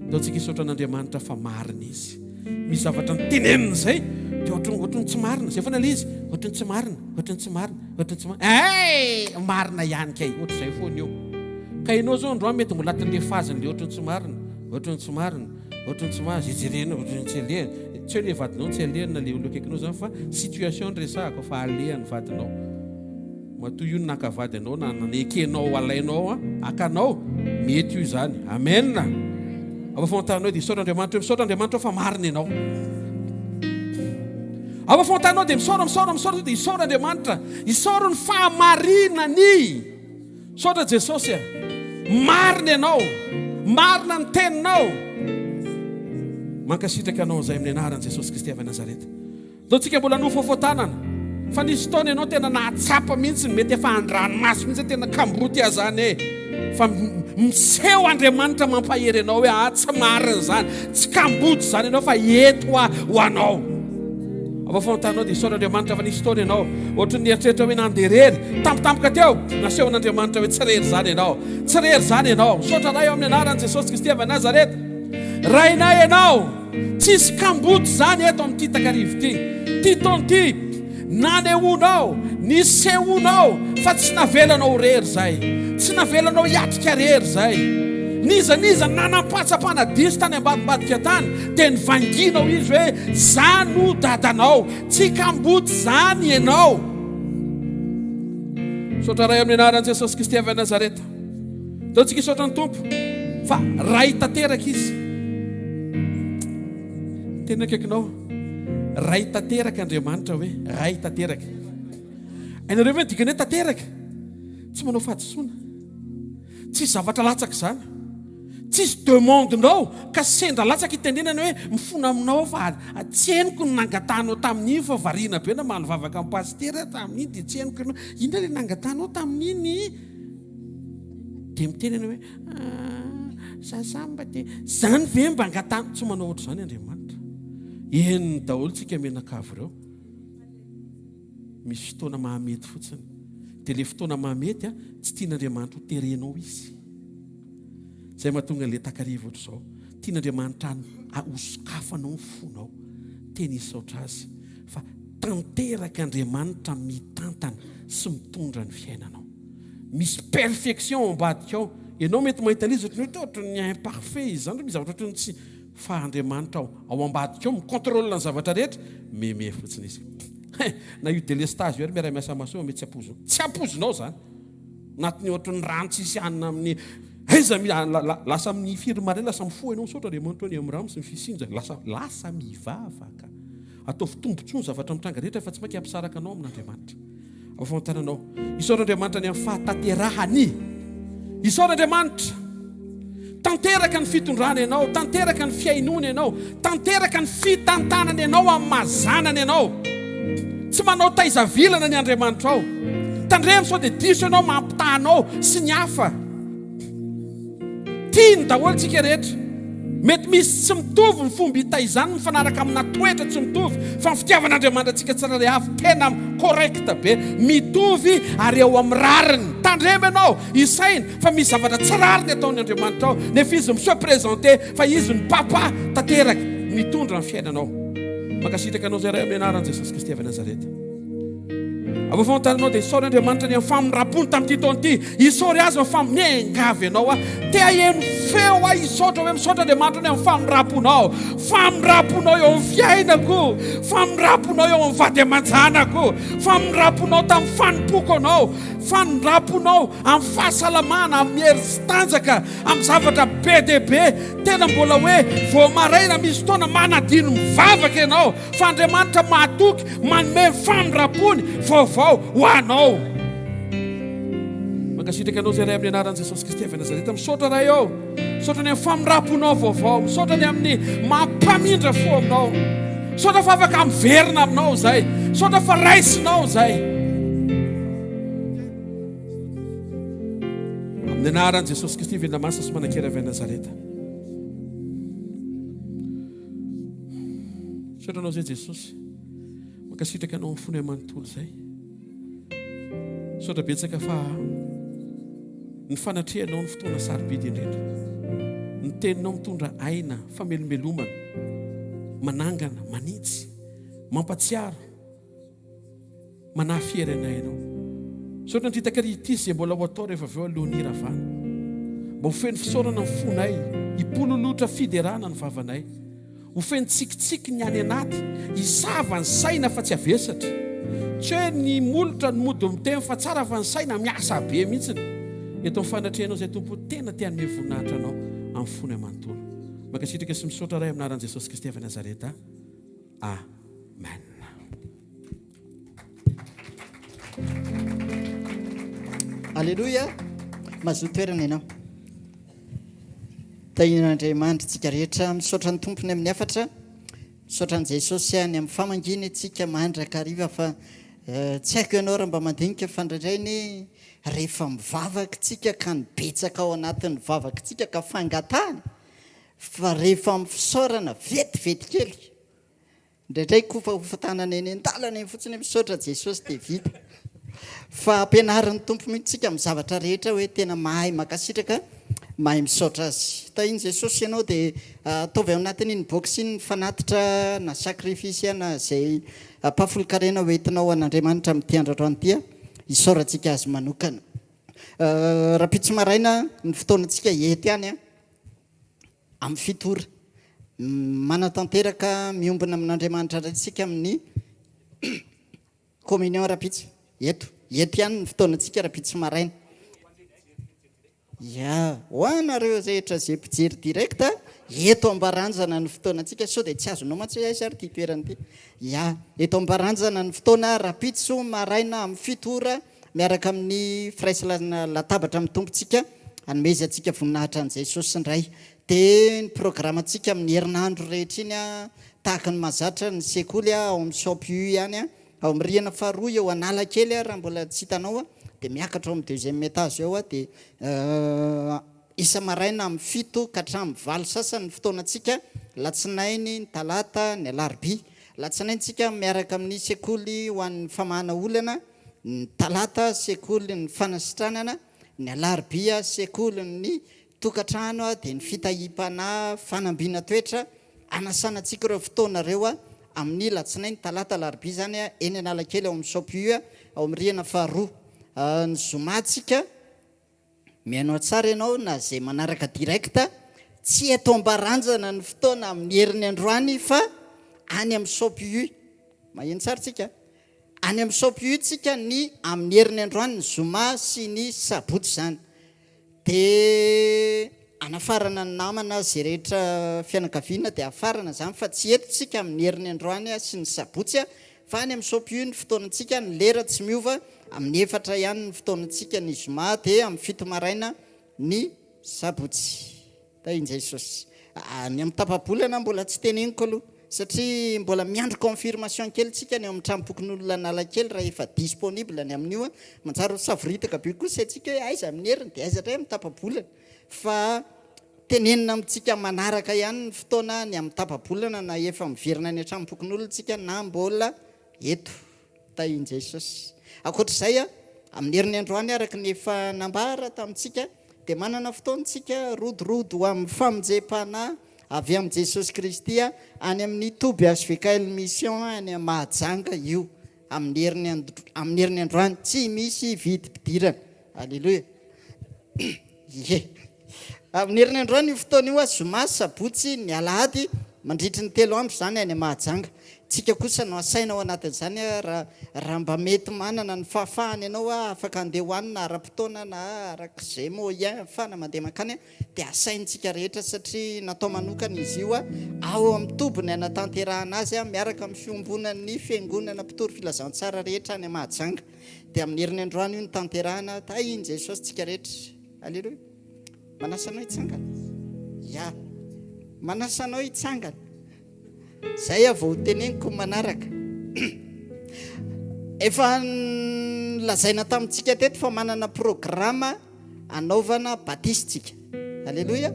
ataontsika hisaotra an'Andriamanitra fa marina izy. Misy zavatra noteneniny izay dia ohatran'ny ohatran'ny tsy marina, izay foana ilay izy, ohatran'ny tsy marina, ohatran'ny tsy marina, ohatran'ny tsy marina, eh! Marina ihany kay, ohatr'izay foana io. Ka ianao izao androany mety mbola anatin'ilay phase-n'ilay ohatran'ny tsy marina, ohatran'ny tsy marina, ohatran'ny tsy marina, izay jerena ohatran'ny tsy alehany. Tsy hoe ilay vadinao tsy alehany na ilay olona akaikinao izany fa situation no resahako fa alehany vadinao. Matoa io no naka vady anao na nanekenao alainao hakanao, mety io izany. Amen. Ao afovoan-taninao dia misaotra Andriamanitra hoe misaotra Andriamanitra fa marina ianao. Ao afovoan-taninao dia misaora misaora misaora dia isaora Andriamanitra. Isaoro ny fahamarinany. Misaotra Jesosy a. Marina ianao. Marina ny teninao. Mankasitraka anao izay amin'ny anaran'i Jesosy Kristy avy Nazareta. Zao tsika mbola nofofotanana fa nisy fotoana ianao tena nahatsapa mihitsy mety efa andranomaso mihitsy tena kamboty azany e fa miseho Andriamanitra mampahery anao hoe ah tsy marina izany tsy kamboty izany ianao fa eto aho ho anao. Avy ao fahotanao dia isaora Andriamanitra fa nisy fotoana ianao ohatry ny nieritreritra hoe nandeha irery. Tampotampoka teo, nasehon'Andriamanitra hoe tsy irery izany ianao. Tsy irery izany ianao. Misaotra Ray ao amin'ny anaran'i Jesosy Kristy avy any Nazareta. Rainay ianao. Tsisy kamboty izany eto amin'ity takariva ity. Ity taona ity, nanehoanao, nisehoanao fa tsy navelanao ho irery izay. Tsy navelanao hiatrika irery izay. N'iza n'iza nanam-pahatsapana diso tany ambadimbadika tany dia nivangianao izy hoe za no dadanao. Tsy kamboty izany ianao. Misaotra Ray amin'ny anaran'i Jesosy Kristy avy any Nazareta. Ndao tsika hisaotra ny Tompo fa Ray tanteraka Izy. Tena akaikinao. Ray tanteraka Andriamanitra hoe Ray tanteraka. Hainareo ve ny dikany hoe tanteraka? Tsy manao fahadisoana. Tsisy zavatra latsaka izany. Tsisy demande-nao ka sendra latsaka itenenana hoe mifona aminao aho fa tsy henoko ny nangatahanao tamin'iny fa variana be namaly vavaka amin'ny pasitera aho tamin'iny dia tsy henoko ianao. Inona ilay nangatahanao tamin'iny? Dia miteny ianao hoe ah, za za mba te zany ve mba angatahana? Tsy manao ohatr'izany Andriamanitra. Henony daholo tsika mianakavy ireo. Misy fotoana mahamety fotsiny. Dia ilay fotoana mahamety a, tsy tian'Andriamanitra ho terenao izy. Izay mahatonga an'ilay takariva ohatr'izao. Tian'Andriamanitra hosokafanao ny fonao. Teny hisaotra azy fa tanteraka Andriamanitra mitantana sy mitondra ny fiainanao. Misy perfection ao ambadika ao. Ianao mety mahita an'izy ohatran'ny hoe ohatran'ny imparfait izy izany, misy zavatra ohatran'ny tsy fa Andriamanitra ao ao ambadika ao mi-contrôle ny zavatra rehetra, meme fotsiny izy. He, na io délestage io ary miara-miasa maso mety tsy ampoizina. Tsy ampoizinao izany. Anatin'ny ohatran'ny rano tsisy hanina amin'ny aiza mi lasa amin'ny firy maraina lasa mifoha ianao misaotra Andriamanitra ny amin'ny rano sy ny fisiany lasa lasa mivavaka. Ataovy tombontsoa ny zavatra mitranga rehetra fa tsy mainka hampisaraka anao amin'Andriamanitra. Ao famantaranao. Isaora Andriamanitra ny amin'ny fahatanterahany. Isaora Andriamanitra. Tanteraka ny fitondrana ianao, tanteraka ny fihainoana ianao, tanteraka ny fitantanana ianao amin'ny maha zanany ianao. Tsy manao taiza vilana ny Andriamanitrao. Tandremo sao dia diso ianao mampitaha anao sy ny hafa. Tiany daholo tsika rehetra. Mety misy tsy mitovy ny fomba itaizany mifanaraka amina toetra tsy mitovy fa ny fitiavan'Andriamanitra antsika tsirairay avy tena correct be, mitovy ary eo amin'ny rariny. Tandremo ianao hisaina fa misy zavatra tsy rariny ataon'ny Andriamanitrao nefa izy mi-se présenter fa izy no papa tanteraka mitondra ny fiainanao. Mankasitraka anao izay Ray amin'ny anaran'i Jesosy Kristy avy Nazareta. Avy fantarinao dia isaory Andriamanitra ny amin'ny famindram-pony tamin'ity taona ity. Isaory azy ny fam miangavy anao aho. Te haheno feo aho hisaotra hoe misaotra Andriamanitra ny amin'ny famindram-ponao. Famindram-ponao eo amin'ny fiainako. Famindram-ponao eo amin'ny vady aman-janako. Famindram-ponao tamin'ny fanompoako anao. Famindram-ponao amin'ny fahasalamana, amin'ny hery sy tanjaka, amin'ny zavatra be dia be. Tena mbola hoe vao maraina misy fotoana manadino mivavaka ianao. Fa Andriamanitra mahatoky manome ny famindram-pony vaovao ho anao. Mankasitraka anao izay Ray amin'ny anaran'i Jesosy Kristy avy Nazareta. Misaotra Ray ô. Misaotra ny amin'ny famindram-ponao vaovao. Misaotra ny amin'ny mampamindra fo aminao. Misaotra fa afaka miverina aminao izay. Misaotra fa raisinao izay. Amin'ny anaran'i Jesosy Kristy velona masina sy manan-kery avy Nazareta. Misaotra anao izay Jesosy. Mankasitraka anao amin'ny fonay manontolo izay. Misaotra betsaka fa ny fanatrehanao ny fotoana sarobidy indrindra. Ny teninao mitondra aina, famelombelomana, manangana, manitsy, mampatsiaro. Manafy hery anay Ianao. Misaotra an'ity takariva ity izay mbola ho atao rehefa avy eo alohan'ny hiravana. Mba ho feno fisaorana ny fonay, hipololotra fiderana ny vavanay. Ho feno tsikitsiky ny any anaty, hisava ny saina fa tsy havesatra. Tsy hoe ny molotra no mody miteny fa tsara fa ny saina miasa be mihitsiny. Eto amin'ny fanatrehanao izay Tompo tena te hanome voninahitra Anao amin'ny fonay manontolo. Mankasitraka sy misaotra Ray amin'ny anaran'i Jesosy Kristy avy Nazareta. Amen. Aleloia! Mazoa toerana ianao. Tahian'Andriamanitra tsika rehetra. Misaotra ny Tompony amin'ny hafatra. Misaotra an'i Jesosy any amin'ny famangiana antsika mandrakariva fa eh, tsy haiko ianao raha mba mandinika fa indraindray ny rehefa mivavaka tsika ka ny betsaka ao anatin'ny vavaka tsika ka fangatahana fa rehefa amin'ny fisaorana vetivety kely. Indraindray kofahofa tanana eny an-dalana eny fotsiny hoe misaotra Jesosy dia vita. Fa ampianarin'ny Tompo mihitsy tsika amin'ny zavatra rehetra hoe tena mahay mankasitraka, mahay misaotra Azy. Tahian'i Jesosy ianao dia ataovy ao anatin'iny box iny ny fanatitra na sacrifice na izay ampahafolon-karena hoentinao ho an'Andriamanitra amin'ity andro androany ity. Isaorantsika Azy manokana. Rahampitso maraina ny fotoanantsika eto ihany. Amin'ny fito ora. Manatanteraka miombona amin'Andriamanitra indray isika amin'ny communion rahampitso. Eto. Eto ihany ny fotoanantsika rahampitso maraina. Ya, ho anareo rehetra izay mpijery direct, eto Ambaranjana ny fotoanantsika, sao dia tsy azonao mantsy hoe aiza ary ity toerana ity. Ya, eto Ambaranjana ny fotoana rahampitso maraina amin'ny fito ora. Miaraka amin'ny firaislana latabatra amin'ny Tompontsika, hanomezantsika voninahitra an'i Jesosy indray. Dia ny programantsika amin'ny herinandro rehetra iny, tahaka ny mahazatra ny sekoly ao amin'ny Shop U ihany, ao amin'ny rihana faharoa eo Analakely, raha mbola tsy hitanao, dia miakatra ao amin'ny deuxième étage ao, dia isa-maraina amin'ny fito ka hatramin'ny valo sasany ny fotoanantsika, latsinainy, ny talata, ny alarobia. Latsinainy tsika miaraka amin'ny sekoly ho an'ny famahana olana, ny talata sekolin'ny fanasitranana, ny alarobia sekolin'ny tokantrano dia ny fitahiam-panahy, fanambina toetra, anasana antsika ireo fotoana ireo amin'ny latsinainy, talata, alarobia izany eny Analakely ao amin'ny Shop U ao amin'ny rihana faharoa. Ny zoma tsika. Mihainoa tsara ianao na izay manaraka direct, tsy eto Ambaranjana ny fotoana amin'ny heriny androany fa any amin'ny Shop U. Maheno tsara tsika? Any amin'ny Shop U tsika ny amin'ny heriny androany, ny zoma sy ny sabotsy izany. Dia anafarana ny namana izay rehetra fianakaviana dia afarana izany fa tsy eto tsika amin'ny heriny androany sy ny sabotsy Fa any amin'ny SOPU ny fotoanantsika, ny lera tsy miova, amin'ny efatra ihany ny fotoanantsika ny zoma dia amin'ny fito maraina ny sabotsy. Tahin'i Jesosy. Ny amin'ny tapa-bolana mbola tsy teneniko aloha satria mbola miandry confirmation kely tsika ny ao amin'ny tranom-pokonolona Analakely raha efa disponible ny amin'io. Manjary ho savoritaka be koa saintsika hoe aiza amin'ny heriny dia aiza indray amin'ny tapa-bolana. Fa Tenenina amintsika manaraka ihany ny fotoana ny amin'ny tapa-bolana na efa miverina any an-tranom-pokonolona tsika na mbola eto. Tahin'i Jesosy. Ankoatra izay, amin'ny heriny androany araka ny efa nambara tamintsika dia manana fotoana tsika rodorodo ho amin'ny famonjem-panahy avy amin'i Jesosy Kristy any amin'ny toby HVKL Mission any Mahajanga io amin'ny heriny amin'ny heriny androany tsy misy vidim-pidirana. Aleloia. Ie. Amin'ny heriny androany io fotoana io, zoma, sabotsy, ny alahady, mandritry ny telo andro izany any Mahajanga. Tsika kosa no asaina ao anatin'izany raha raha mba mety manana ny fahafahana ianao afaka handeha ho any na ara-potoana na arak'izay moyen ahafahana mandeha mankany dia asaintsika rehetra satria natao manokana izy io ao amin'ny toby ny hanatanterahana azy miaraka amin'ny fiombonan'ny fiangonana mpitory filazantsara rehetra any Mahajanga. Dia amin'ny heriny androany io no tanterahana. Tahin'i Jesosy tsika rehetra. Aleloia. Manasa anao hitsangana. Ya. Manasa anao hitsangana. Zay aho vao teneniko manaraka. Efa lazaina tamintsika teto fa manana programa anaovana batisa tsika. Aleloia.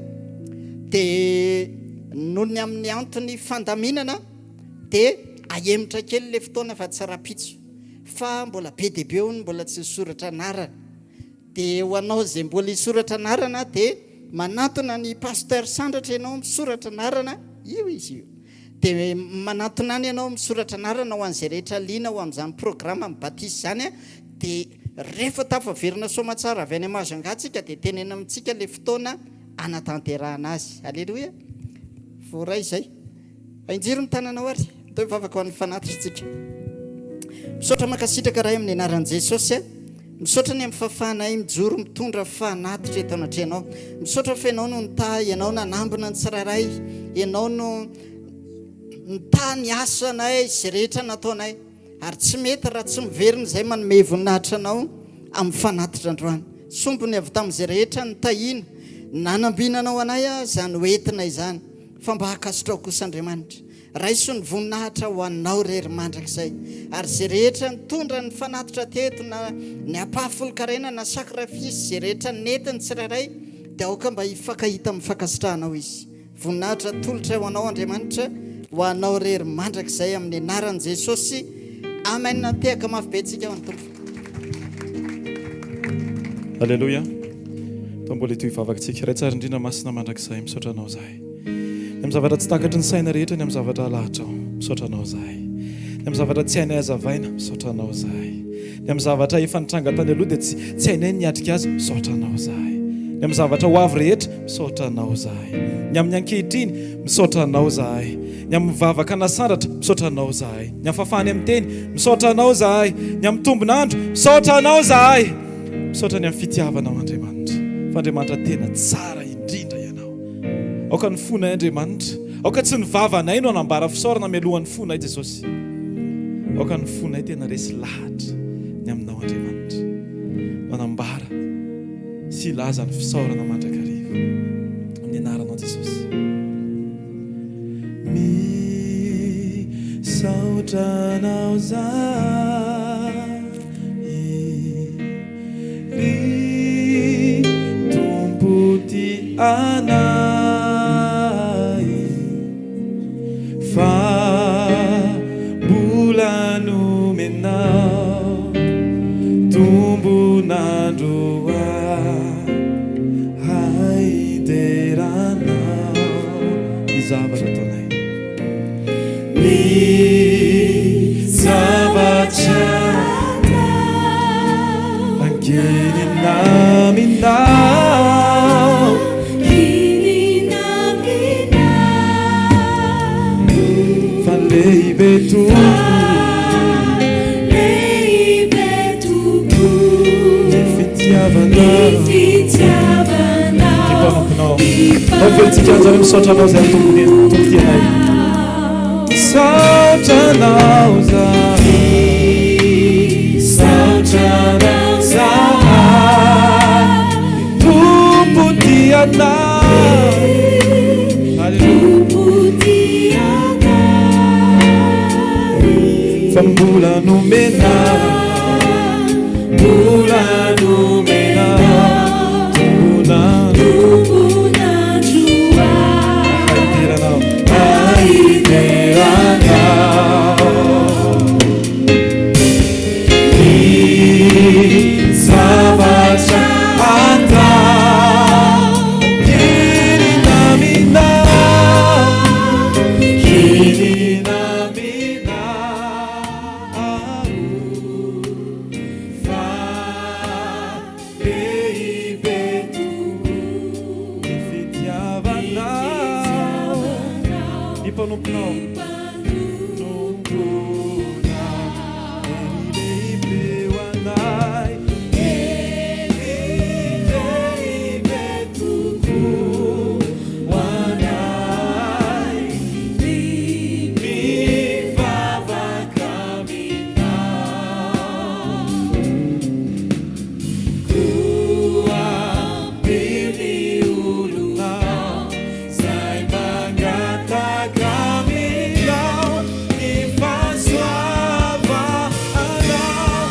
Dia noho ny amin'ny antony fandaminana dia ahemotra kely ilay fotoana fa tsy rahampitso. Fa mbola be dia be hono mbola tsy nisoratra anarana. Dia ho anao izay mbola hisoratra anarana dia manantona ny Pasteur Sandratra ianao misoratra anarana, io izy io. Dia manantona any ianao misoratra anarana ho an'izay rehetra liana ho amin'izany programme amin'ny batisa izany dia rehefa tafaverina soamatsara avy any Mahajanga tsika dia tenena amintsika ilay fotoana hanatanterahana azy. Aleloia. Voaray izay. Ahinjiro ny tananao ary atao hivavaka ho an'ny fanatitra isika. Misaotra mankasitraka Ray amin'ny anaran'i Jesosy a. Misaotra ny amin'ny fahafahanay mijoro mitondra fanatitra eto anatrehanao. Misaotra fa ianao no nitahy, ianao nanambina ny tsirairay, ianao no nitahy ny asanay izay rehetra nataonay. Ary tsy mety raha tsy miverina izay manome voninahitra anao amin'ny fanatitra androany. Sombiny avy tamin'izay rehetra nitahiana, nanambinanao anay izany hoentina izany. Fa mba ankasitrao kosa Andriamanitra. Raiso ny voninahitra ho anao rery mandrakizay. Ary izay rehetra nitondra ny fanatitra teto na ny ampahafolon-karena na sakrafisy izay rehetra nentiny tsirairay dia aoka mba hifankahita amin'ny fankasitrahanao izy. Voninahitra atolotra ho anao Andriamanitra. ho anao irery mandrakizay amin'ny anaran'i Jesosy. Amen. Tehaka mafy be tsika ho an'ny Tompo. Aleloia. Toa mbola hitohy vavaka tsika. Ray tsara indrindra masina mandrakizay, misaotra anao zahay. Ny amin'ny zavatra tsy takatry ny saina rehetra, ny amin'ny zavatra alahatrao, misaotra anao zahay. Ny amin'ny zavatra tsy hainay hazavaina, misaotra anao zahay. Ny amin'ny zavatra efa nitranga tany aloha dia tsy tsy hainay ny niatrika azy, misaotra anao zahay. Ny amin'ny zavatra ho avy rehetra, misaotra anao zahay. Ny amin'ny ankehitriny, misaotra anao zahay. Ny amin'ny vavaka nasandratra, misaotra anao zahay. Ny amin'ny fahafahany amin'ny teny, misaotra anao zahay. Ny amin'ny tombon'andro, misaotra anao zahay. Misaotra ny amin'ny fitiavanao Andriamanitra, fa Andriamanitra tena tsara indrindra Ianao. Aoka ny fonay Andriamanitra, aoka tsy ny vavanay no hanambara fisaorana mialohan'ny fonay Jesosy. Aoka ny fonay tena resy lahatra ny aminao Andriamanitra no hanambara sy hilaza ny fisaorana mandrakariva amin'ny anaranao Jesosy. Misaotra anao zahay ry Tompo tia anay fa mbola nomenao tombon'andro ahy hideranao ny zavatra ataonay. Ny zavatra atao. Ankinina aminao. Ankinina aminao. Fa lehibe tokoa. Fa lehibe tokoa. Ny fitiavanao. Ny fitiavanao. Ny mpanomponao. Ao velontsika anjara misaotra anao zay Tompo Tompo tianay. Misaotra anao zahay. Misaotra anao zahay. Tompo tianay. Alléluia. Tompo tianay. Fa mbola nomena. Mbola nomena. Tombon'andro. Tombon'andro Ahideranao. Ahideranao. Ny zavatra atao. Kinina aminao. Kinina aminao. Fa lehibe tokoa ny fitiavanao ny mpanomponao. Mpanomponao, hery lehibe ho anay, hery lehibe tokoa ho anay. Mivavaka aminao. Koa ampio ny olonao izay mangataka aminao ny fahasoavanao.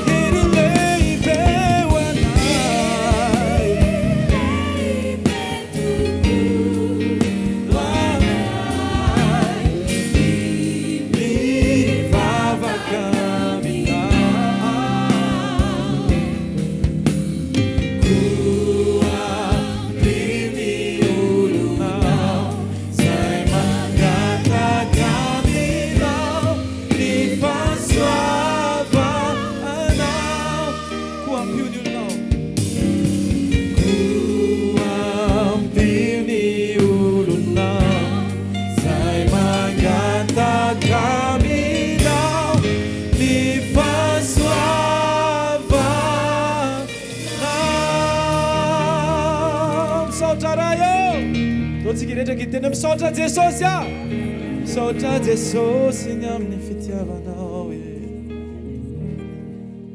Hery lehibe ho anay. Ho anay. Mivavaka aminao. Koa ampio ny olonao izay mangataka aminao ny fahasoavanao. Koa ampio ny olonao. Koa ampio ny olonao izay mangataka aminao ny fahasoavanao. Misaotra Ray ô! Ndao tsika rehetra hiteny hoe misaotra Jesosy a! Misaotra Jesosy ny amin'ny fitiavanao e!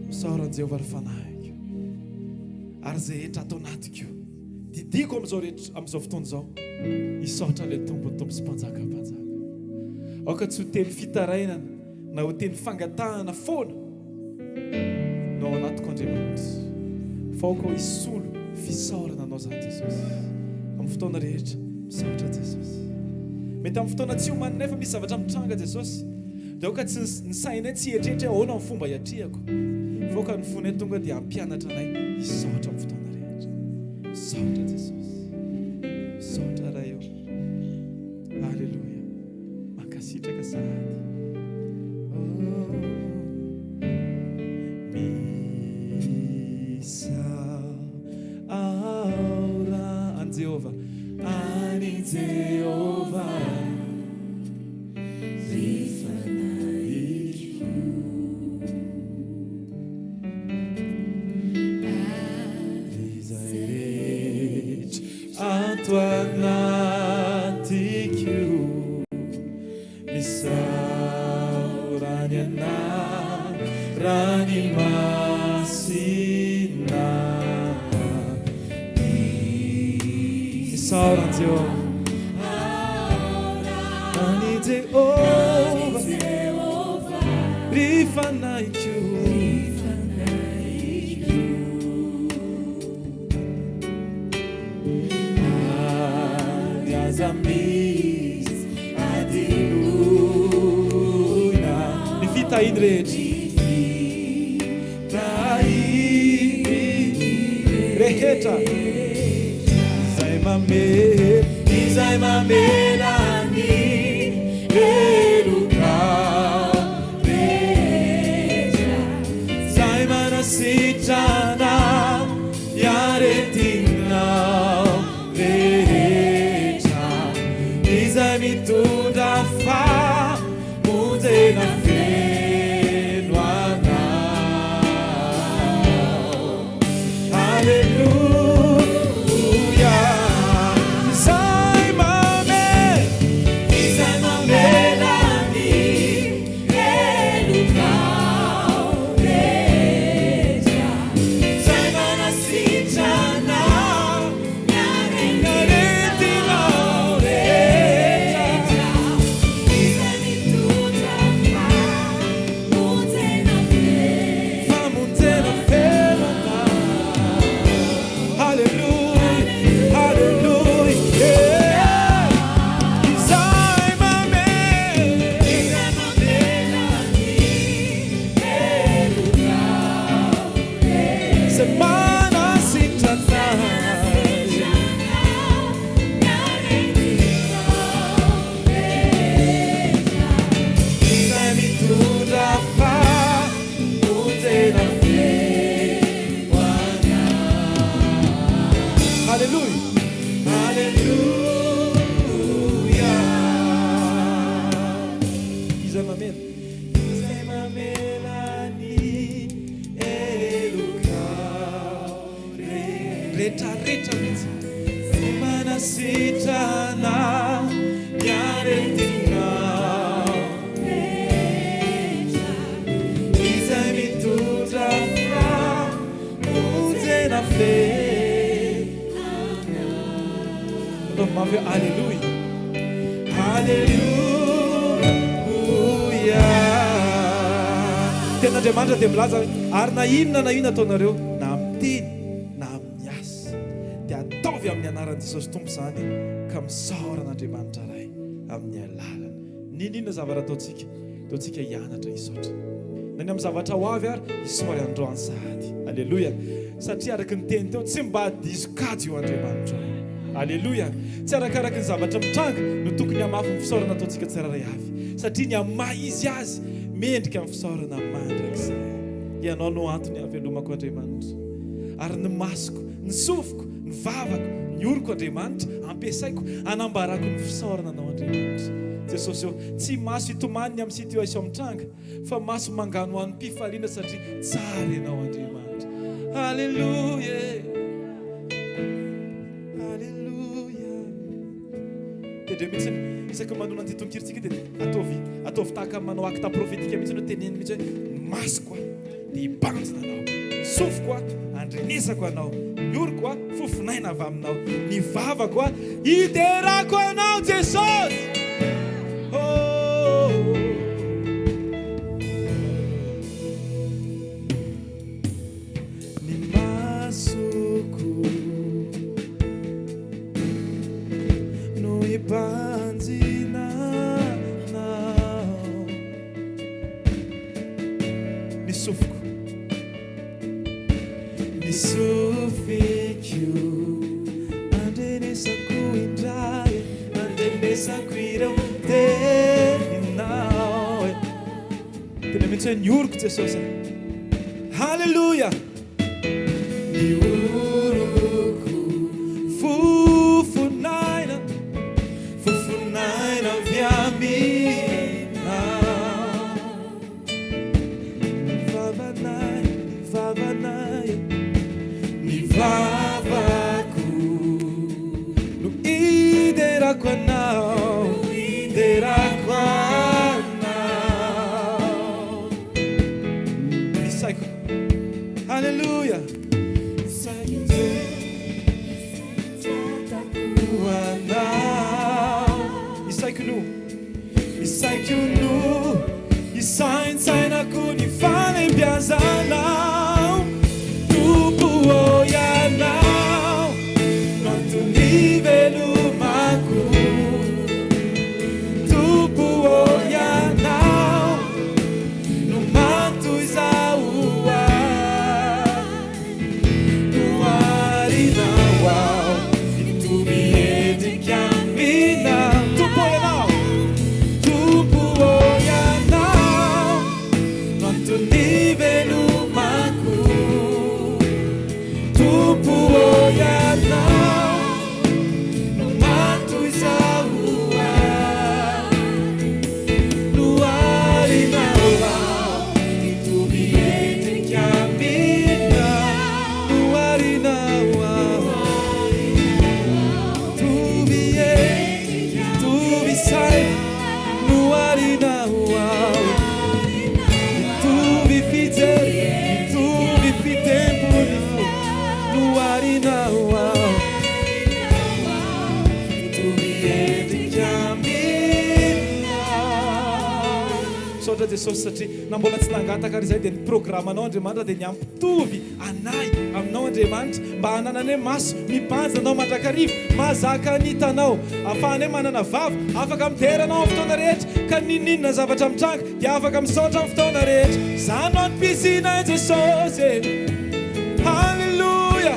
Misaora an'i Jehovah ry fanahiko, ary izay rehetra ato anatiko. Didiko amin'izao rehetra, amin'izao fotoana izao, hisaotra ilay Tompon'ny Tompo sy Mpanjakan'ny Mpanjaka. Aoka tsy ho teny fitarainana na ho teny fangatahana foana no ao anatiko Andriamanitra, fa aoka ho hisolo fisaorana Anao izany Jesosy, amin'ny fotoana rehetra. Misaotra Jesosy. Mety amin'ny fotoana tsy omaninay fa misy zavatra mitranga Jesosy. Dia aoka tsy ny sainay tsy hieritreritra hoe ahoana ny fomba hiatrehako. Fa aoka ny fonay tonga dia hampianatra anay hisaotra amin'ny fotoana rehetra. Misaotra Jesosy. Misaotra Ray ô. Aleloia. Mankasitraka sahady. Oh. Misaora an'i Jehovah. An'i Jehovah. Ry fanahiko. Izay rehetra ato anatiko. Misaora ny anarany masina. Misaora an'i Jehovah. An'i Jehovah. Ry fanahiko. Ary aza misy adinoina ny fitahiany rehetra. Fitahiany rehetra izay mamela, izay mamela ny heloka rehetra, izay manasitrana. Ny aretinao rehetra izay mitondra famonjena feno anao. Aleloia. Izay mamela, izay mamela ny helokao rehetra. Izay manasitrana ny aretinao rehetra. Izay mitondra famonjena feno. Famonjena feno anao. Haleloia, haleloia. Izay mamela. Izay mamela ny helokao. Izay manasitrana Izay mitondra famonjena feno anao. Haleloia, haleloia. Izay mamela. Izay mamela ny helokao rehetrarehetra mihitsy. Izay manasitrana ny aretinao rehetra. Izay mitondra famonjena feno anao. Ataovy mafy hoe Aleloia. Aleloia. Tenin'Andriamanitra dia milaza hoe, Ary na inona na inona ataonareo, na amin'ny teny na amin'ny asa, dia ataovy amin'ny anaran'i Jesosy Tompo izany, ka misaora an'Andriamanitra Ray amin'ny alalany. N'inon'inona zavatra ataontsika, ataontsika hianatra hisaotra. Na ny amin'ny zavatra ho avy ary, isaory androany sahady. Aleloia. Satria araka ny teny teo, tsy mba diso kajy io Andriamanitra io. Aleloia. Tsy arakaraky ny zavatra mitranga no tokony hamafy ny fisaorana ataontsika tsirairay avy. Satria ny amin'ny maha izy azy, mendrika ny fisaorana mandrakizay. Ianao no antony hahavelomako Andriamanitra. Ary ny masoko, ny sofiko, ny vavako, ny oroko Andriamanitra, ampiasaiko hanambarako ny fisaorana Anao Andriamanitra. Jesosy ô, tsy maso hitomany ny amin'ny situation mitranga, fa maso manganohanom-pifaliana satria tsara Ianao Andriamanitra. Aleloia e! Aleloia. Tendreo mihitsy isaky ny manonona an'ity tononkira isika dia ataovy ataovy tahaka ny manao acte prophétique mihitsy ianao, teneno mihitsy hoe ny masoko a dia hibanjina anao, ny sofiko a handrenesako anao, ny oroko a fofonaina avy aminao, ny vavako a hiderako anao Jesosy. Oh. Ny masoko no hibanjina. Ny sofiko andrenesako indray, andrenesako ireo teninao e. Tena mihitsy hoe ny oroko Jesosy a. Haleloia! Ny oroko fofon'aina, fofon'aina avy aminao. Ny vavanay, ny vavanay, ny vavako no hiderako anao, hiderako anao. Ny saiko, haleloia, ny saiko ho anao, ny saiko no. Ny saiko no isaintsainako ny fanembiazanao Tompo ô Ianao no antony ivelomako Tompo ô Ianao no matoy zaho ahy Noharinao aho hitovy endrika aminao Tompo ô Ianao Tompo ô Ianao no antony ivelomako Tompo ô Ianao no matoy zaho ahy Noharinao aho hitovy endrika aminao Noharinao aho hitovy endrika, hitovy saina Noharinao aho hitovy fijery, hitovy fitempo ny fo Noharinao aho Mitovy endrika aminao. Misaotra Jesosy satria na mbola tsy nangataka ary izay dia ny programanao Andriamanitra dia ny hampitovy anay aminao Andriamanitra mba hanananay maso mibanjina anao mandrakariva mahazaka ny hitanao afahanay manana vava afaka midera anao amin'ny fotoana rehetra ka n'inon'inona zavatra mitranga dia afaka misaotra amin'ny fotoana rehetra Zany no antom-pisianay Jesosy e Haleloia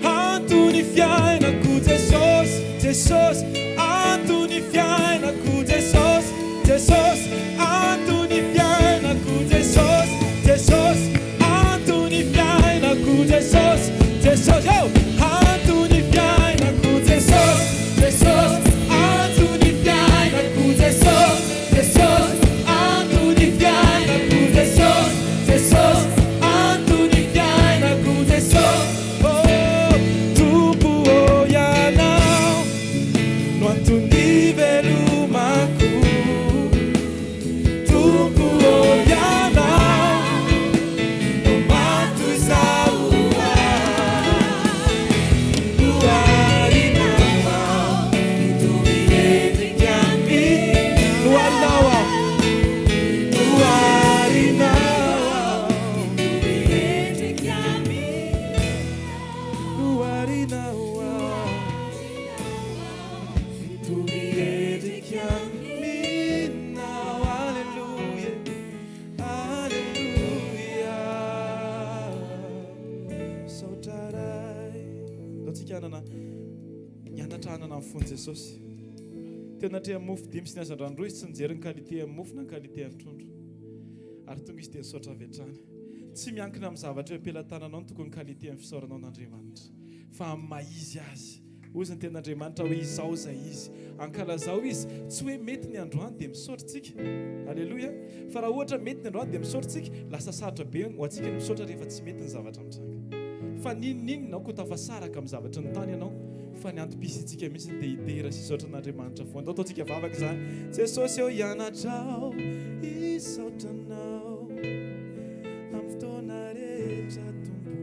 Antony fiainako Jesosy, Jesosy, antony fiainako Jesosy, Jesosy, antony fiainako Jesosy, Jesosy, antony fiainako Jesosy, Jesosy, oh! Antony fiainako Jesosy, Jesosy, antony fiainako Jesosy, Jesosy, antony fiainako Jesosy, Jesosy, antony fiainako Jesosy. Oh Tompo ô Ianao no antony ivelomako Tompo ô Ianao no matoy zaho Noharinao aho mitovy endrika aminao Noharinao aho Noharinao aho mitovy endrika aminao Noharinao aho mitovy endrika aminao Aleloia, aleloia Misaotra Ray. Ndao tsika hanana hianatra hanana ny fon'i Jesosy. Teo anatrehan'ny mofo dimy sy ny hazandrano roa izy tsy nijery ny qualité an'ny mofo na ny qualité an'ny trondro. Ary tonga izy dia nisaotra avy hatrany. Tsy miankina amin'ny zavatra eo am-pelatananao ny tokony qualité amin'ny fisaoranao an'Andriamanitra, fa amin'ny maha izy azy. Hoy izy ny tenin'Andriamanitra hoe izao izay izy. Ankalazao izy. Tsy hoe mety ny androany dia misaotra tsika. Aleloia. Fa raha ohatra mety ny androany dia misaotra tsika, lasa sarotra be ho antsika ny misaotra rehefa tsy mety ny zavatra mitranga. Fa n'inon'inona aoka ho tafasaraka amin'ny zavatry ny tany ianao. Fa ny antom-pisiantsika mihitsy dia hidera sy hisaotra an'Andriamanitra foana. Andao ataontsika vavaka izany. Jesosy ô, hianatra aho hisaotra Anao amin'ny fotoana rehetra Tompo ô.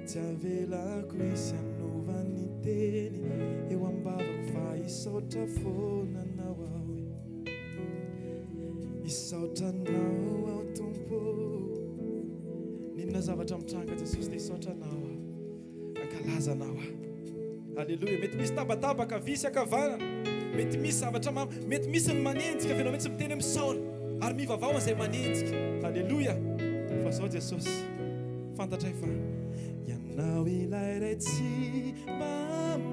Tsy avelako hisy hanova ny teny eo am-bavako fa hisaotra foana Anao aho e. Hisaotra Anao aho Tompo ô. N'inona zavatra mitranga Jesosy dia hisaotra Anao aho. Hankalaza Anao aho. Aleloia. Mety misy tabataba ankavia sy ankavanana. Mety misy zavatra ma, mety misy ny manenjika fa ianao mihitsy miteny hoe misaora ary mivavaha ho an'izay manenjika. Aleloia. Fa zao Jesosy. Fantatray fa Ianao ilay Ray tsy mba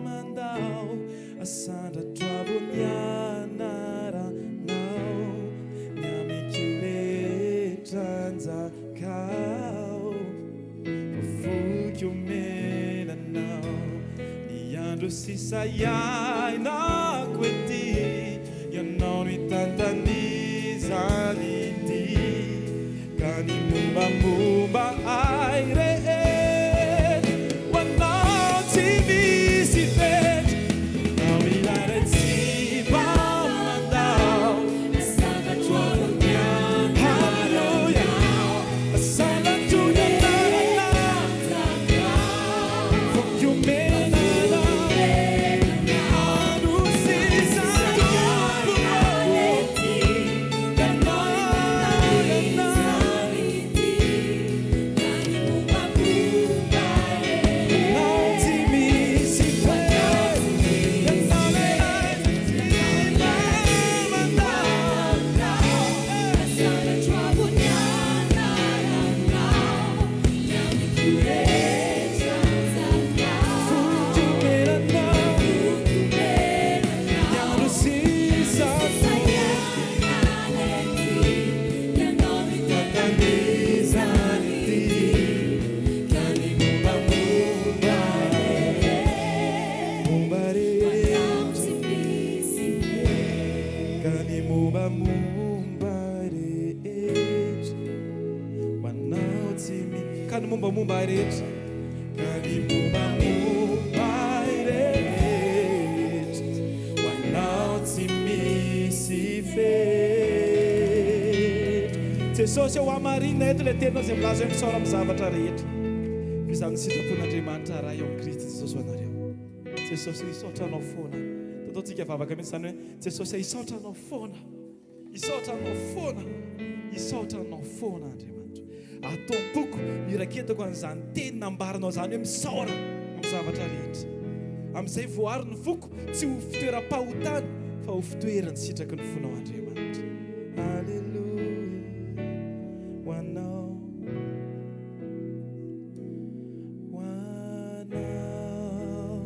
mandao, Asandratro avo ny anaranao, Ny amiko rehetra anjakao, Fa foiko omena Anao Ny andro sisa iainako ety, Ianao no hitantana izany ity. Ka ny mombamomba ahy rehetra ho anao tsy misy fetra. Ianao ilay Ray tsy mba mandao. Haleloia. Sanatro ny anaranao. Voky omena anao. Andro sisa Tompo ô. Ka ny mombamomba ahy rehetra, ka ny mombamomba ahy rehetra, ho anao tsy misy fetra. Jesosy ô, hamarinina eto ilay teninao izay milaza hoe misaora amin'ny zavatra rehetra. Fa izany no sitrapon'Andriamanitra Ray ao amin'i Kristy Jesosy ho anareo. Jesosy ô, hisaotra Anao foana. Ataontsika vavaka mihitsy izany hoe, Jesosy ô, hisaotra Anao foana. Hisaotra Anao foana, hisaotra Anao foana Andriamanitra. Ato am-poko no iraketako an'izany teny nambaranao izany hoe misaora amin'ny zavatra rehetra. Amin'izay voaro ny foko tsy ho fitoeram-pahotana fa ho fitoeran'ny sitraky ny fonao Andriamanitra. Aleloia ho Anao. Ho Anao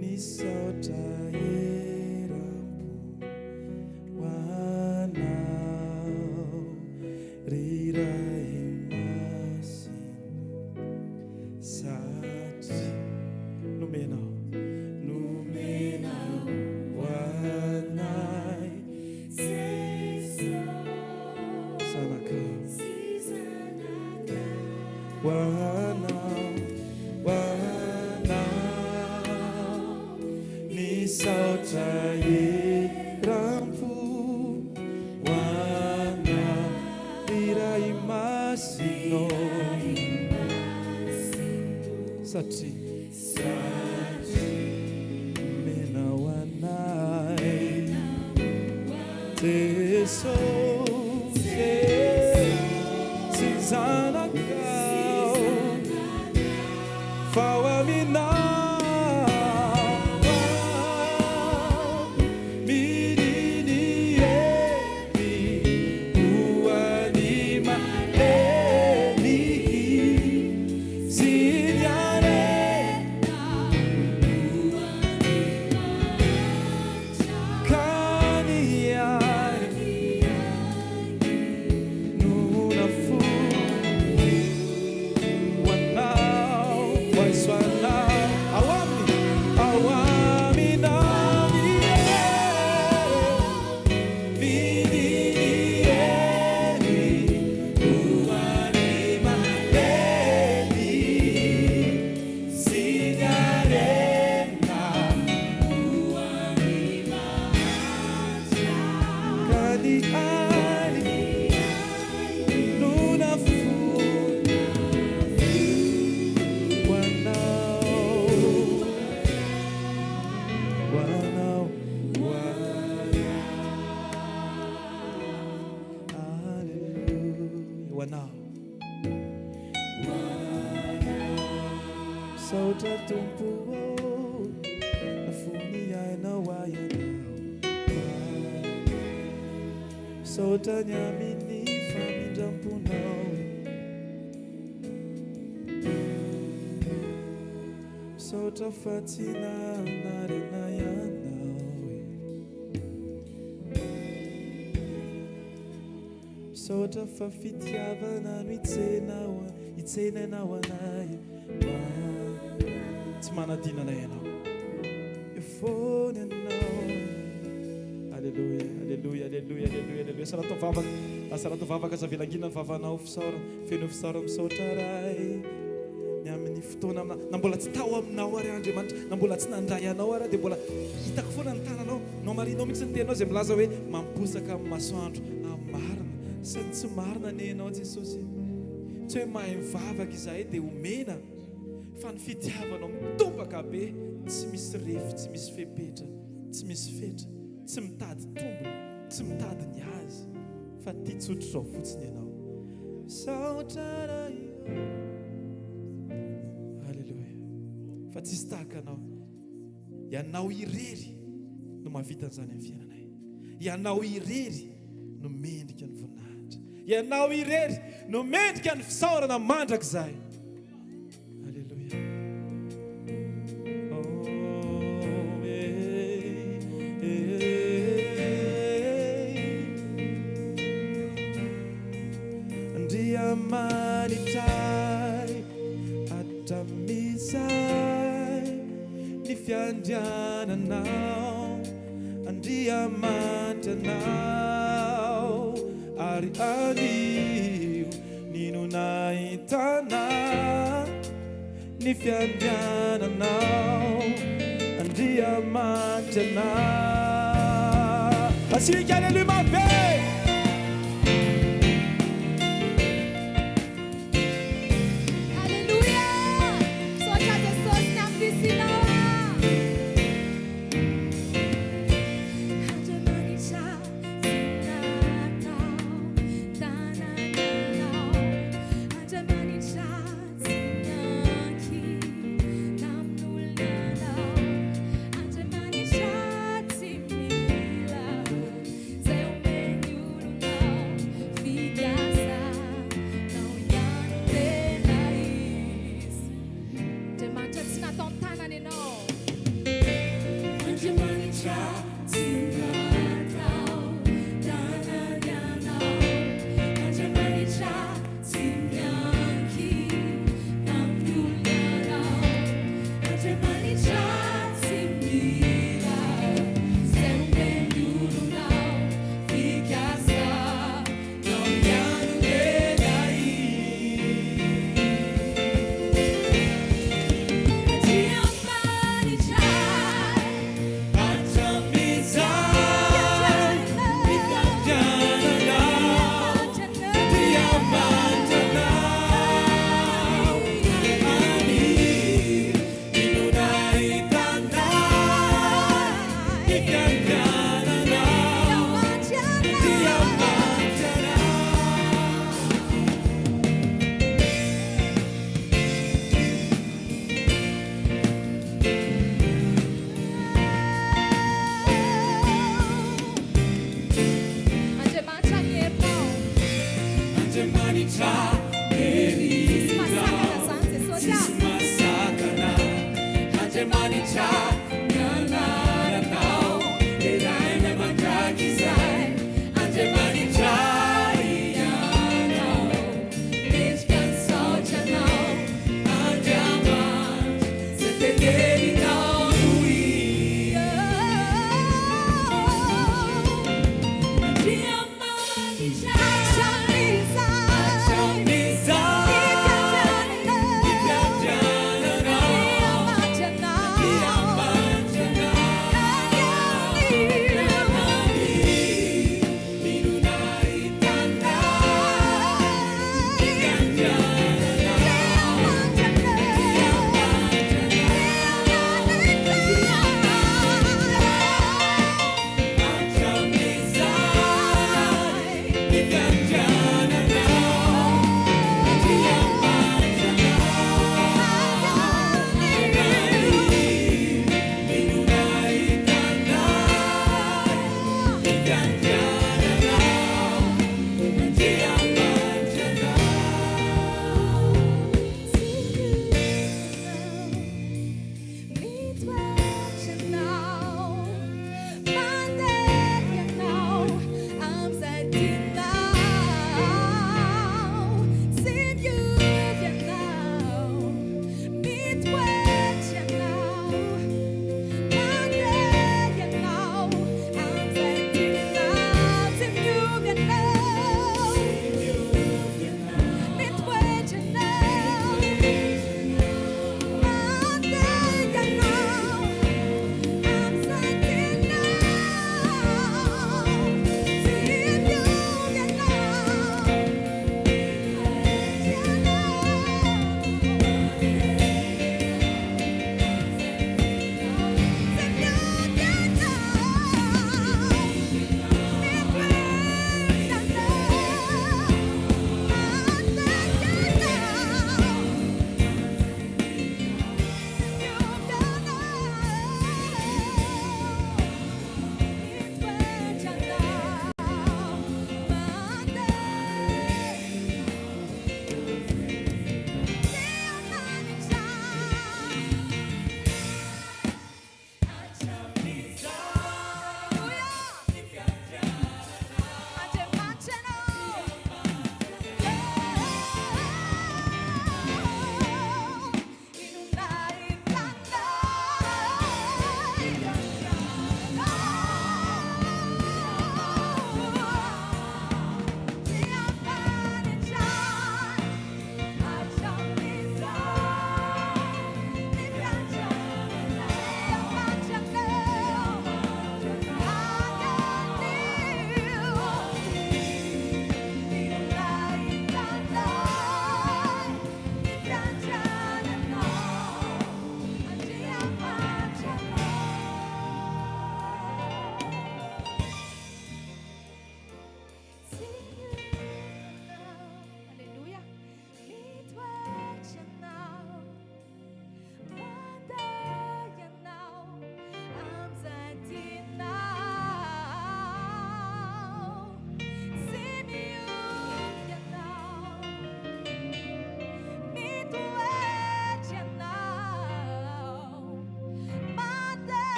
ny saotra eram-po. Ho Anao, ry Ray Masina, satria nomenao, nomenao ho anay Zanakao, ho Anao, ho Anao ny saotra eram-po, ho Anao ry Ray Masina ô, satria, satria nomenao anay Jesosy e, sy Zanakao, fa ho aminao Misaotra Tompo ô, nafony ainao ahy Ianao. Misaotra ny amin'ny famindram-ponao. Misaotra fa tsy nanary anay Ianao e. Misaotra fa fitiavana no hitsenao hitsenainao anay Tsy manadino anay Ianao. Eo foana Ianao. Aleloia, aleloia, aleloia, aleloia, aleloia. Asarato vavaka, asarato vavaka, aza avela hangina ny vavanao, fisaorana, feno fisaorana, misaotra Ray. Ny amin'ny fotoana na, na mbola tsy tao aminao ary Andriamanitra, na mbola tsy nandray anao ary dia mbola hitako foana ny tananao. Nohamarinao mihitsy ny teninao izay milaza hoe mamposaka amin'ny masoandro amin'ny marina sy ny tsy marina anie ianao Jesosy. Tsy hoe mahay mivavaka izahay dia omena fa ny fitiavanao mitombaka be tsy misy refy, tsy misy fepetra, tsy misy fetra, tsy mitady tombony, tsy mitady ny azy fa tia tsotr'izao fotsiny ianao. Misaotra Ray ô. Alléluia. Fa tsisy tahaka anao. Ianao irery no mahavita an'izany amin'ny fiainanay. Ianao irery no mendrika ny voninahitra. Ianao irery no mendrika ny fisaorana mandrakizay. Alléluia. Oh, eh, eh. Andriamanitray Hatramin'izay ny fiandriananao, Andriamanitra anao, ary anio ny no nahitana ny fiandriananao, Andriamanitra anao. Asika aleloia mafy be! Alléluia! Misaotra Jesosy ny amin'ny fisianao ah. Andriamanitra tsy natao tanananao Andriamanitra tsy miankina amin'olona anao Andriamanitra tsy mila Zay omeny olonao fikasanao ihany no tena izy. Andriamanitra tsy nataon-tanana ianao. Andriamanitra tsy nataon-tanana ianao. Andriamanitra tsy miankina amin'ny olona anao. Andriamanitra tsy mila izay omeny olonao fikasanao ihany no tena izy. Andriamanitra.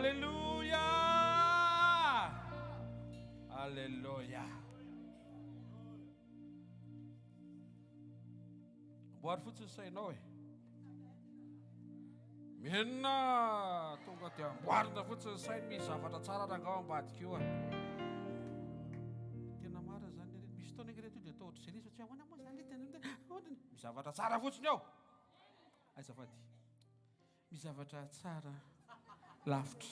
Alléluia! Alléluia! Amboary fotsiny sainao e. Menina tonga dia amboarina fotsiny sainy misy zavatra tsara rangao ambadika io a. Tena marina zany le misy fotoana ange reto dia atao ohatr'izay le izy fa tsy ahoana moa zany le tena ahoana misy zavatra tsara fotsiny ao. Azafady. Misy zavatra tsara lavitra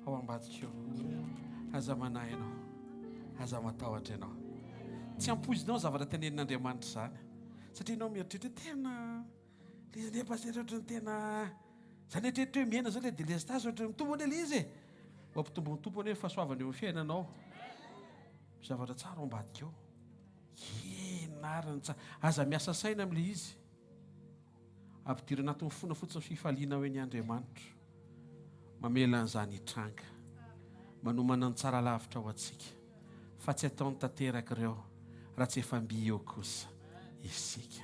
ao ambadika eo. Aza manahy ianao. Aza matahotra ianao. Tsy ampoizinao ny zavatra tenenin'Andriamanitra izany. Satria ianao mieritreritra hoe tena le izy anie pasitera ohatran'ny tena zany eritreritra hoe mihena zao le délestage ohatran'ny mitombo anie le izy e. Ho ampitombon'ny Tompo anie ny fahasoavany eo amin'ny fiainanao. Misy zavatra tsara ao ambadika ao. Ianarany tsara. Aza miasa saina amin'ilay izy. Ampidiro anatin'ny fona fotsiny fifaliana hoe ny Andriamanitra mamela an'izany hitranga. Manomana ny tsara lavitra ho antsika. Fa tsy ataony tanteraka ireo raha tsy efa mby eo kosa isika.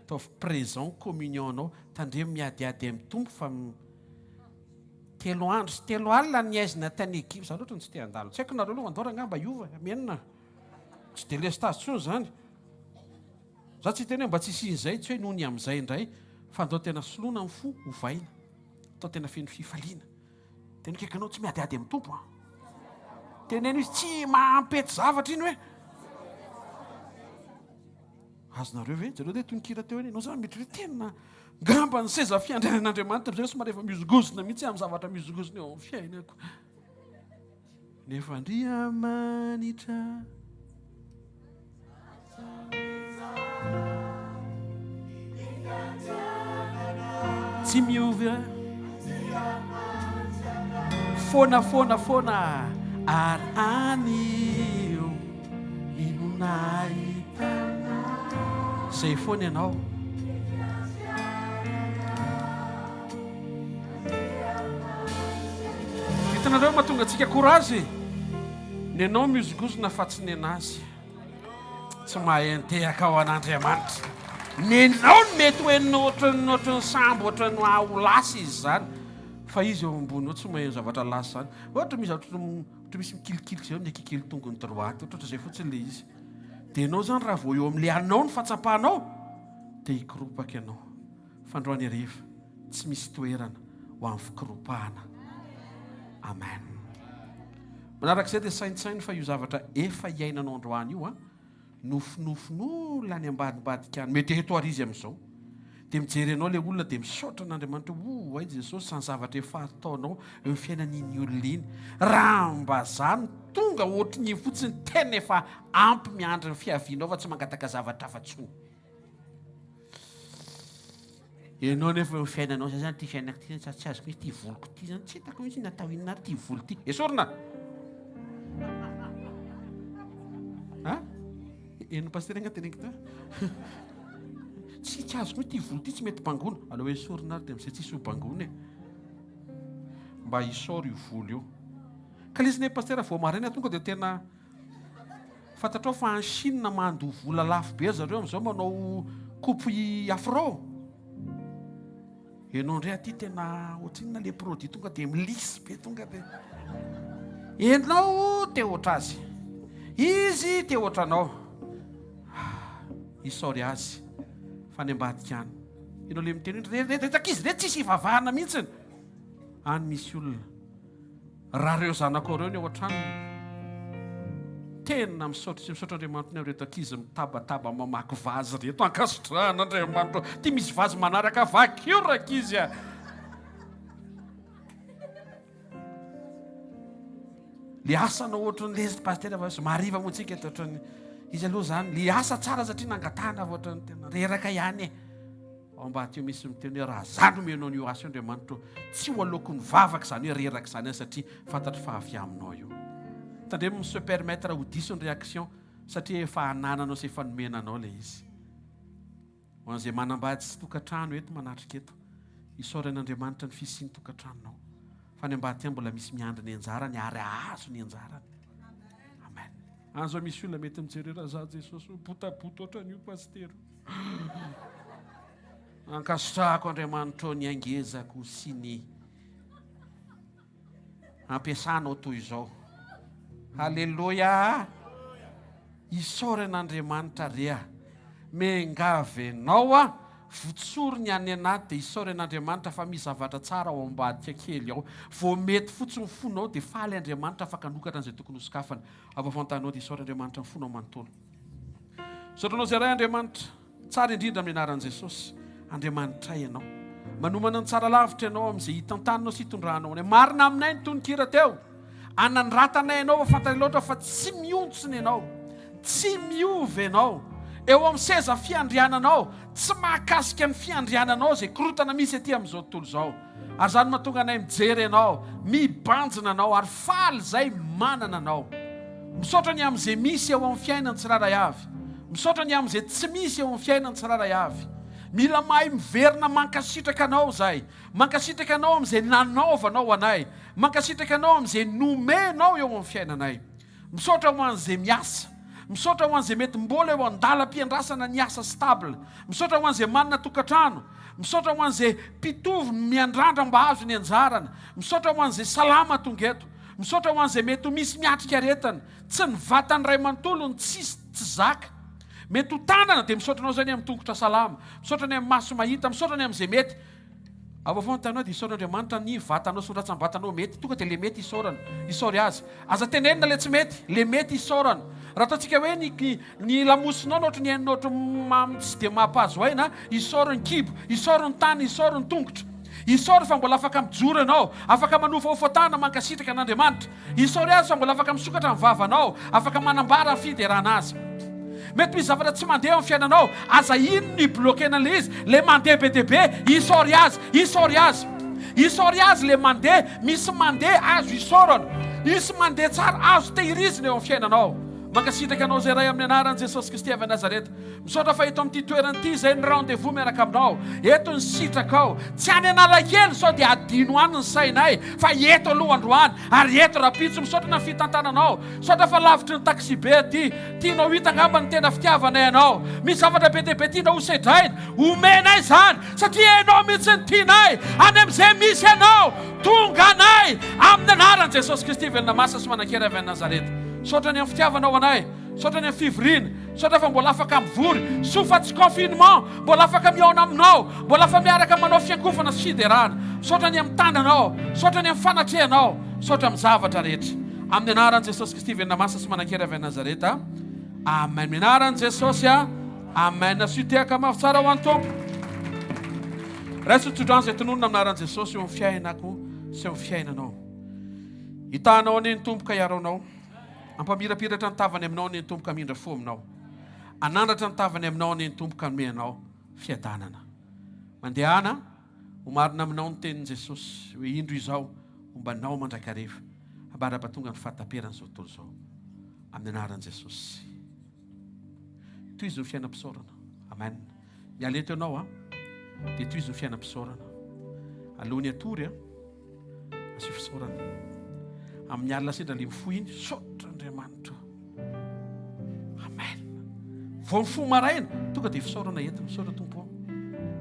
Ataovy présent communion anao. Tandremo miadiady amin'ny Tompo fa telo andro sy telo alina ny aizina tany Egypte. Za loatra no tsy te handalo. Tsy haiko nareo aloha andao rangamba hiova. Amen. Tsy délestage intsony izany. Za tsy hiteny hoe mba tsy hisian'izay, tsy hoe noho ny amin'izay indray, fa andao tena soloina ny fo, ovaina. Atao tena feno fifaliana. Tena akaiky anao tsy miadiady amin'ny Tompo an. Teneno izy tsy mahampety zavatra iny hoe. Azonareo ve? Jereo dia tononkira teo iny. Ianao zany mety hoe tena ngamba ny seza fiandrianan'Andriamanitra amin'izay somary efa mihozongozona mihitsy amin'ny zavatra mihozongozona eo amin'ny fiainako. Nefa Andriamanitra. Tsy miova. Foana foana foana ary anio inona ahitana zay foana ianao. Hitanareo mahatonga antsika courage e. Ny anao mihozongozona fa tsy nenazy. Tsy mahay antehaka ao an'Andriamanitra. Nenao no mety ho henonao ohatran'ny ohatran'ny sambo ohatran'ny ho lasa izy izany. Fa izy eo ambony eo tsy maheno zavatra lasa izany. Ohatra misy zavatra ohatra misy mikilikilika izay eo ny akikely tongony droite ohatrohatran'izay izay fotsiny ilay izy. Dia ianao izany raha vao eo amin'ilay anao ny fahatsapanao dia hikoropaka ianao. Fandroany hariva, tsy misy toerana ho amin'ny fikoropahana. Amen. Manarak'izay dia saintsaino fa io zavatra efa iainanao androany io an, nofinofin'olona any ambadimbadika any, mety eto ary izy amin'izao. Dia mijery anao ilay olona dia misaotra an'Andriamanitra hoe, oh, hay Jesosy, izany zavatra efa ataonao eo amin'ny fiainan'iny olona iny. Raha mba za no tonga ohatrin'iny fotsiny, tena efa ampy miandry ny fiavianao fa tsy mangataka zavatra hafa intsony. Ianao nefa eo fiainanao zay zany ty fiainako ty zany tsy azoko mihitsy ty voloko ty zany tsy hitako mihitsy natao inona ary ty volo ty. Esorina! Ha? Eno pasteur nga teneniko teo. Tsy tsy azoko mihitsy ty volo ty tsy mety bangona. Aleo esorina ary dia amizay tsisy ho bangona e. Mba isaory io volo io. Ka le izy ne pasteur vao maraina tonga dia tena Fantatrao fa any Chine mandoa vola lafo be zareo amin'izao manao coupe afro? Enao ndray aty tena ohatrinona le produit tonga dia milisy be tonga dia enao te ohatrazy izy te ohatranao isaory azy fa any ambadika any enao le miteny hoe reto ankizy reto tsisy ivavahana mihitsiny any misy olona Raha reo zanakao reo ny ao an-tranony, tena misaotra sy misaotra Andriamanitra ny amin'ireto ankizy mitabataba mamaky vazy ireto. Ankasitrahana Andriamanitra. Ty misy vazy manaraka vakio rankizy a. Le asanao ohatran'ny le pasitera fa somary hariva moa tsika eto ohatran'ny izy aloha zany le asa tsara satria nangatahana fa ohatran'ny tena reraka ihany e. Ao ambadika eo misy miteny hoe raha za no omenao an'io asa io Andriamanitra ô, tsy ho aleoko mivavaka izany hoe reraka izany aho satria fantatro fa avy aminao io. Tandremo mi se permettre ho diso ny réaction satria efa anananao sy efa nomena anao ilay izy. Ho an'izay manambady sy tokantrano eto manatrika eto, isaorana Andriamanitra ny fisian'ny tokantranonao. Fa any ambadika any mbola misy miandry ny anjarany ary hahazo ny anjarany. Amen. Any zao misy olona mety mijery hoe raha za Jesosy botaboto ohatran'io pasitera. Ankasitrahako Andriamanitra ô ny hangezako sy ny. Ampiasanao toy izao. Haleloia! Isaory an'Andriamanitra re a! Miangavy anao aho, votsory ny any anaty dia isaory an'Andriamanitra fa misy zavatra tsara ao ambadika kely ao. Vao mety fotsiny ny fonao dia faly Andriamanitra afaka hanokatra an'izay tokony hosokafana. Ampahafantarinao dia isaory Andriamanitra ny fonao manontolo. Misaotra anao izay Ray Andriamanitra. Tsara indrindra amin'ny anaran'i Jesosy. Andriamanitray Ianao. Manomana ny tsara lavitra Ianao amin'izay hitantananao sy hitondranao anay. Marina aminay ny tononkira teo. Anandratanay Ianao fa fantanay loatra fa tsy mihontsina Ianao. Tsy miova Ianao. Eo amin'ny seza fiandriananao, tsy mahakasika ny fiandriananao izay korotana misy aty amin'izao tontolo izao. Ary izany mahatonga anay mijery Anao, mibanjina Anao ary faly izay manana Anao. Misaotra ny amin'izay misy eo amin'ny fiainan'ny tsirairay avy. Misaotra ny amin'izay tsy misy eo amin'ny fiainan'ny tsirairay avy. Mila mahay miverina mankasitraka Anao izahay. Mankasitraka Anao amin'izay nanaovanao anay. Mankasitraka Anao amin'izay nomenao eo amin'ny fiainanay. Misaotra ho an'izay miasa. Misaotra ho an'izay mety mbola eo an-dalam-piandrasana ny asa stable. Misaotra ho an'izay manana tokantrano. Misaotra ho an'izay mpitovo miandrandra mba hahazo ny anjarany. Misaotra ho an'izay salama tonga eto. Misaotra ho an'izay mety ho misy miatrika aretina. Tsy ny vatany iray manontolo no tsisy tsy zaka. Mety ho tanana dia misaotra anao izay ny amin'ny tongotra salama. Misaotra ny amin'ny maso mahita. Misaotra ny amin'izay mety. Ao afovoan-tanao dia isaory Andriamanitra ny vatanao sy ny ratsambatanao mety. Tonga dia le mety isaorana. Isaory Azy. Aza tenenina le tsy mety. Le mety isaorana. Raha ataontsika hoe ny ny lamosinao no ohatry ny hainao ohatry ny tsy dia mampahazo aina, isaory ny kibo, isaory ny tany, isaory ny tongotra. Isaory fa mbola afaka mijoro ianao, afaka manofahofa tanana mankasitraka an'Andriamanitra. Isaory Azy fa mbola afaka misokatra ny vavanao, afaka manambara ny fiderana Azy. Mety misy zavatra tsy mandeha eo amin'ny fiainanao, aza iny no hi-bloquer-na ilay izy, ilay mandeha be dia be, isaory Azy, isaory Azy. Isaory Azy ilay mandeha, misy mandeha azo isaorana, misy mandeha tsara azo tehirizina eo amin'ny fiainanao. Mankasitraka anao izay Ray amin'ny anaran'i Jesosy Kristy avy any Nazareta. Misaotra fa eto amin'ity toerana ity izay ny rendez-vous miaraka aminao. Eto ny sitrakao. Tsy any Analakely sao dia adino any ny sainay fa eto aloha androany ary eto rahampitso. Misaotra ny fitantananao. Misaotra fa lavitry ny taxibe aty. Tianao hita angamba ny tena fitiavanay anao. Misy zavatra be dia be tianao hosedraina. Omenay izany satria ianao mihitsy no tianay. Any amin'izay misy anao, tonga anay amin'ny anaran'i Jesosy Kristy velona masina sy manan-kery avy any Nazareta. Misaotra ny amin'ny fitiavanao anay. Misaotra ny amin'ny fivoriana. Misaotra fa mbola afaka mivory. Soa fa tsy confinement. Mbola afaka mihaona aminao. Mbola afa miaraka manao fiankofana sy fiderana. Misaotra ny amin'ny tananao. Misaotra ny amin'ny fanatrehanao. Misaotra amin'ny zavatra rehetra. Amin'ny anaran'i Jesosy Kristy velona masina sy manan-kery avy any Nazareta. Amen. Amin'ny anaran'i Jesosy a. Amen. Asio tehaka mafy tsara ho an'ny Tompo. Raiso ny tsodrano izay tononina amin'ny anaran'i Jesosy eo amin'ny fiainako sy eo amin'ny fiainanao. Hitahanao anie ny Tompo ka hiaro anao. Hampamirapiratra ny tavany aminao anie ny Tompo ka hamindra fo aminao. Hanandratra ny tavany aminao anie ny Tompo ka hanome anao fiadanana. Mandehana, ho marina aminao ny tenin'i Jesosy hoe indro izao homba anao mandrakariva ambara-pahatonga ny fahataperan'izao tontolo izao. Amin'ny anaran'i Jesosy. Tohizo ny fiainam-pisaorana. Amen. Miala eto ianao a, dia tohizo ny fiainam-pisaorana. Alohan'ny hatory a. Asio fisaorana. Amin'ny alina sendra le mifoha iny, misaotra Andriamanitra. Amen. Vao mifoha maraina, tonga dia fisaorana entina. Misaotra Tompo ô.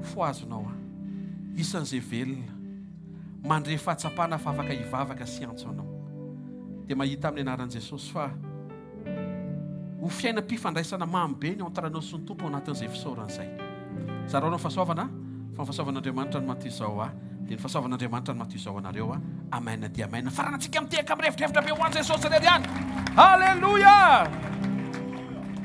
Fohazonao aho. Isan'izay velona. Mandre fahatsapana fa afaka hivavaka sy hiantso anao. Dia mahita amin'ny anaran'i Jesosy fa Ho fiainam-pifandraisana mamy be ny entre anao sy ny Tompo ao anatin'izay fisaorana izay. Zarao ny fahasoavana, fa ny fahasoavan'Andriamanitra no maty izao ahy, dia ny fahasoavan'Andriamanitra no maty izao anareo ahy. Amen dia amen. Faranantsika mitehaka mirefodrefotra be ho an'i Jesosy irery ihany. Alléluia!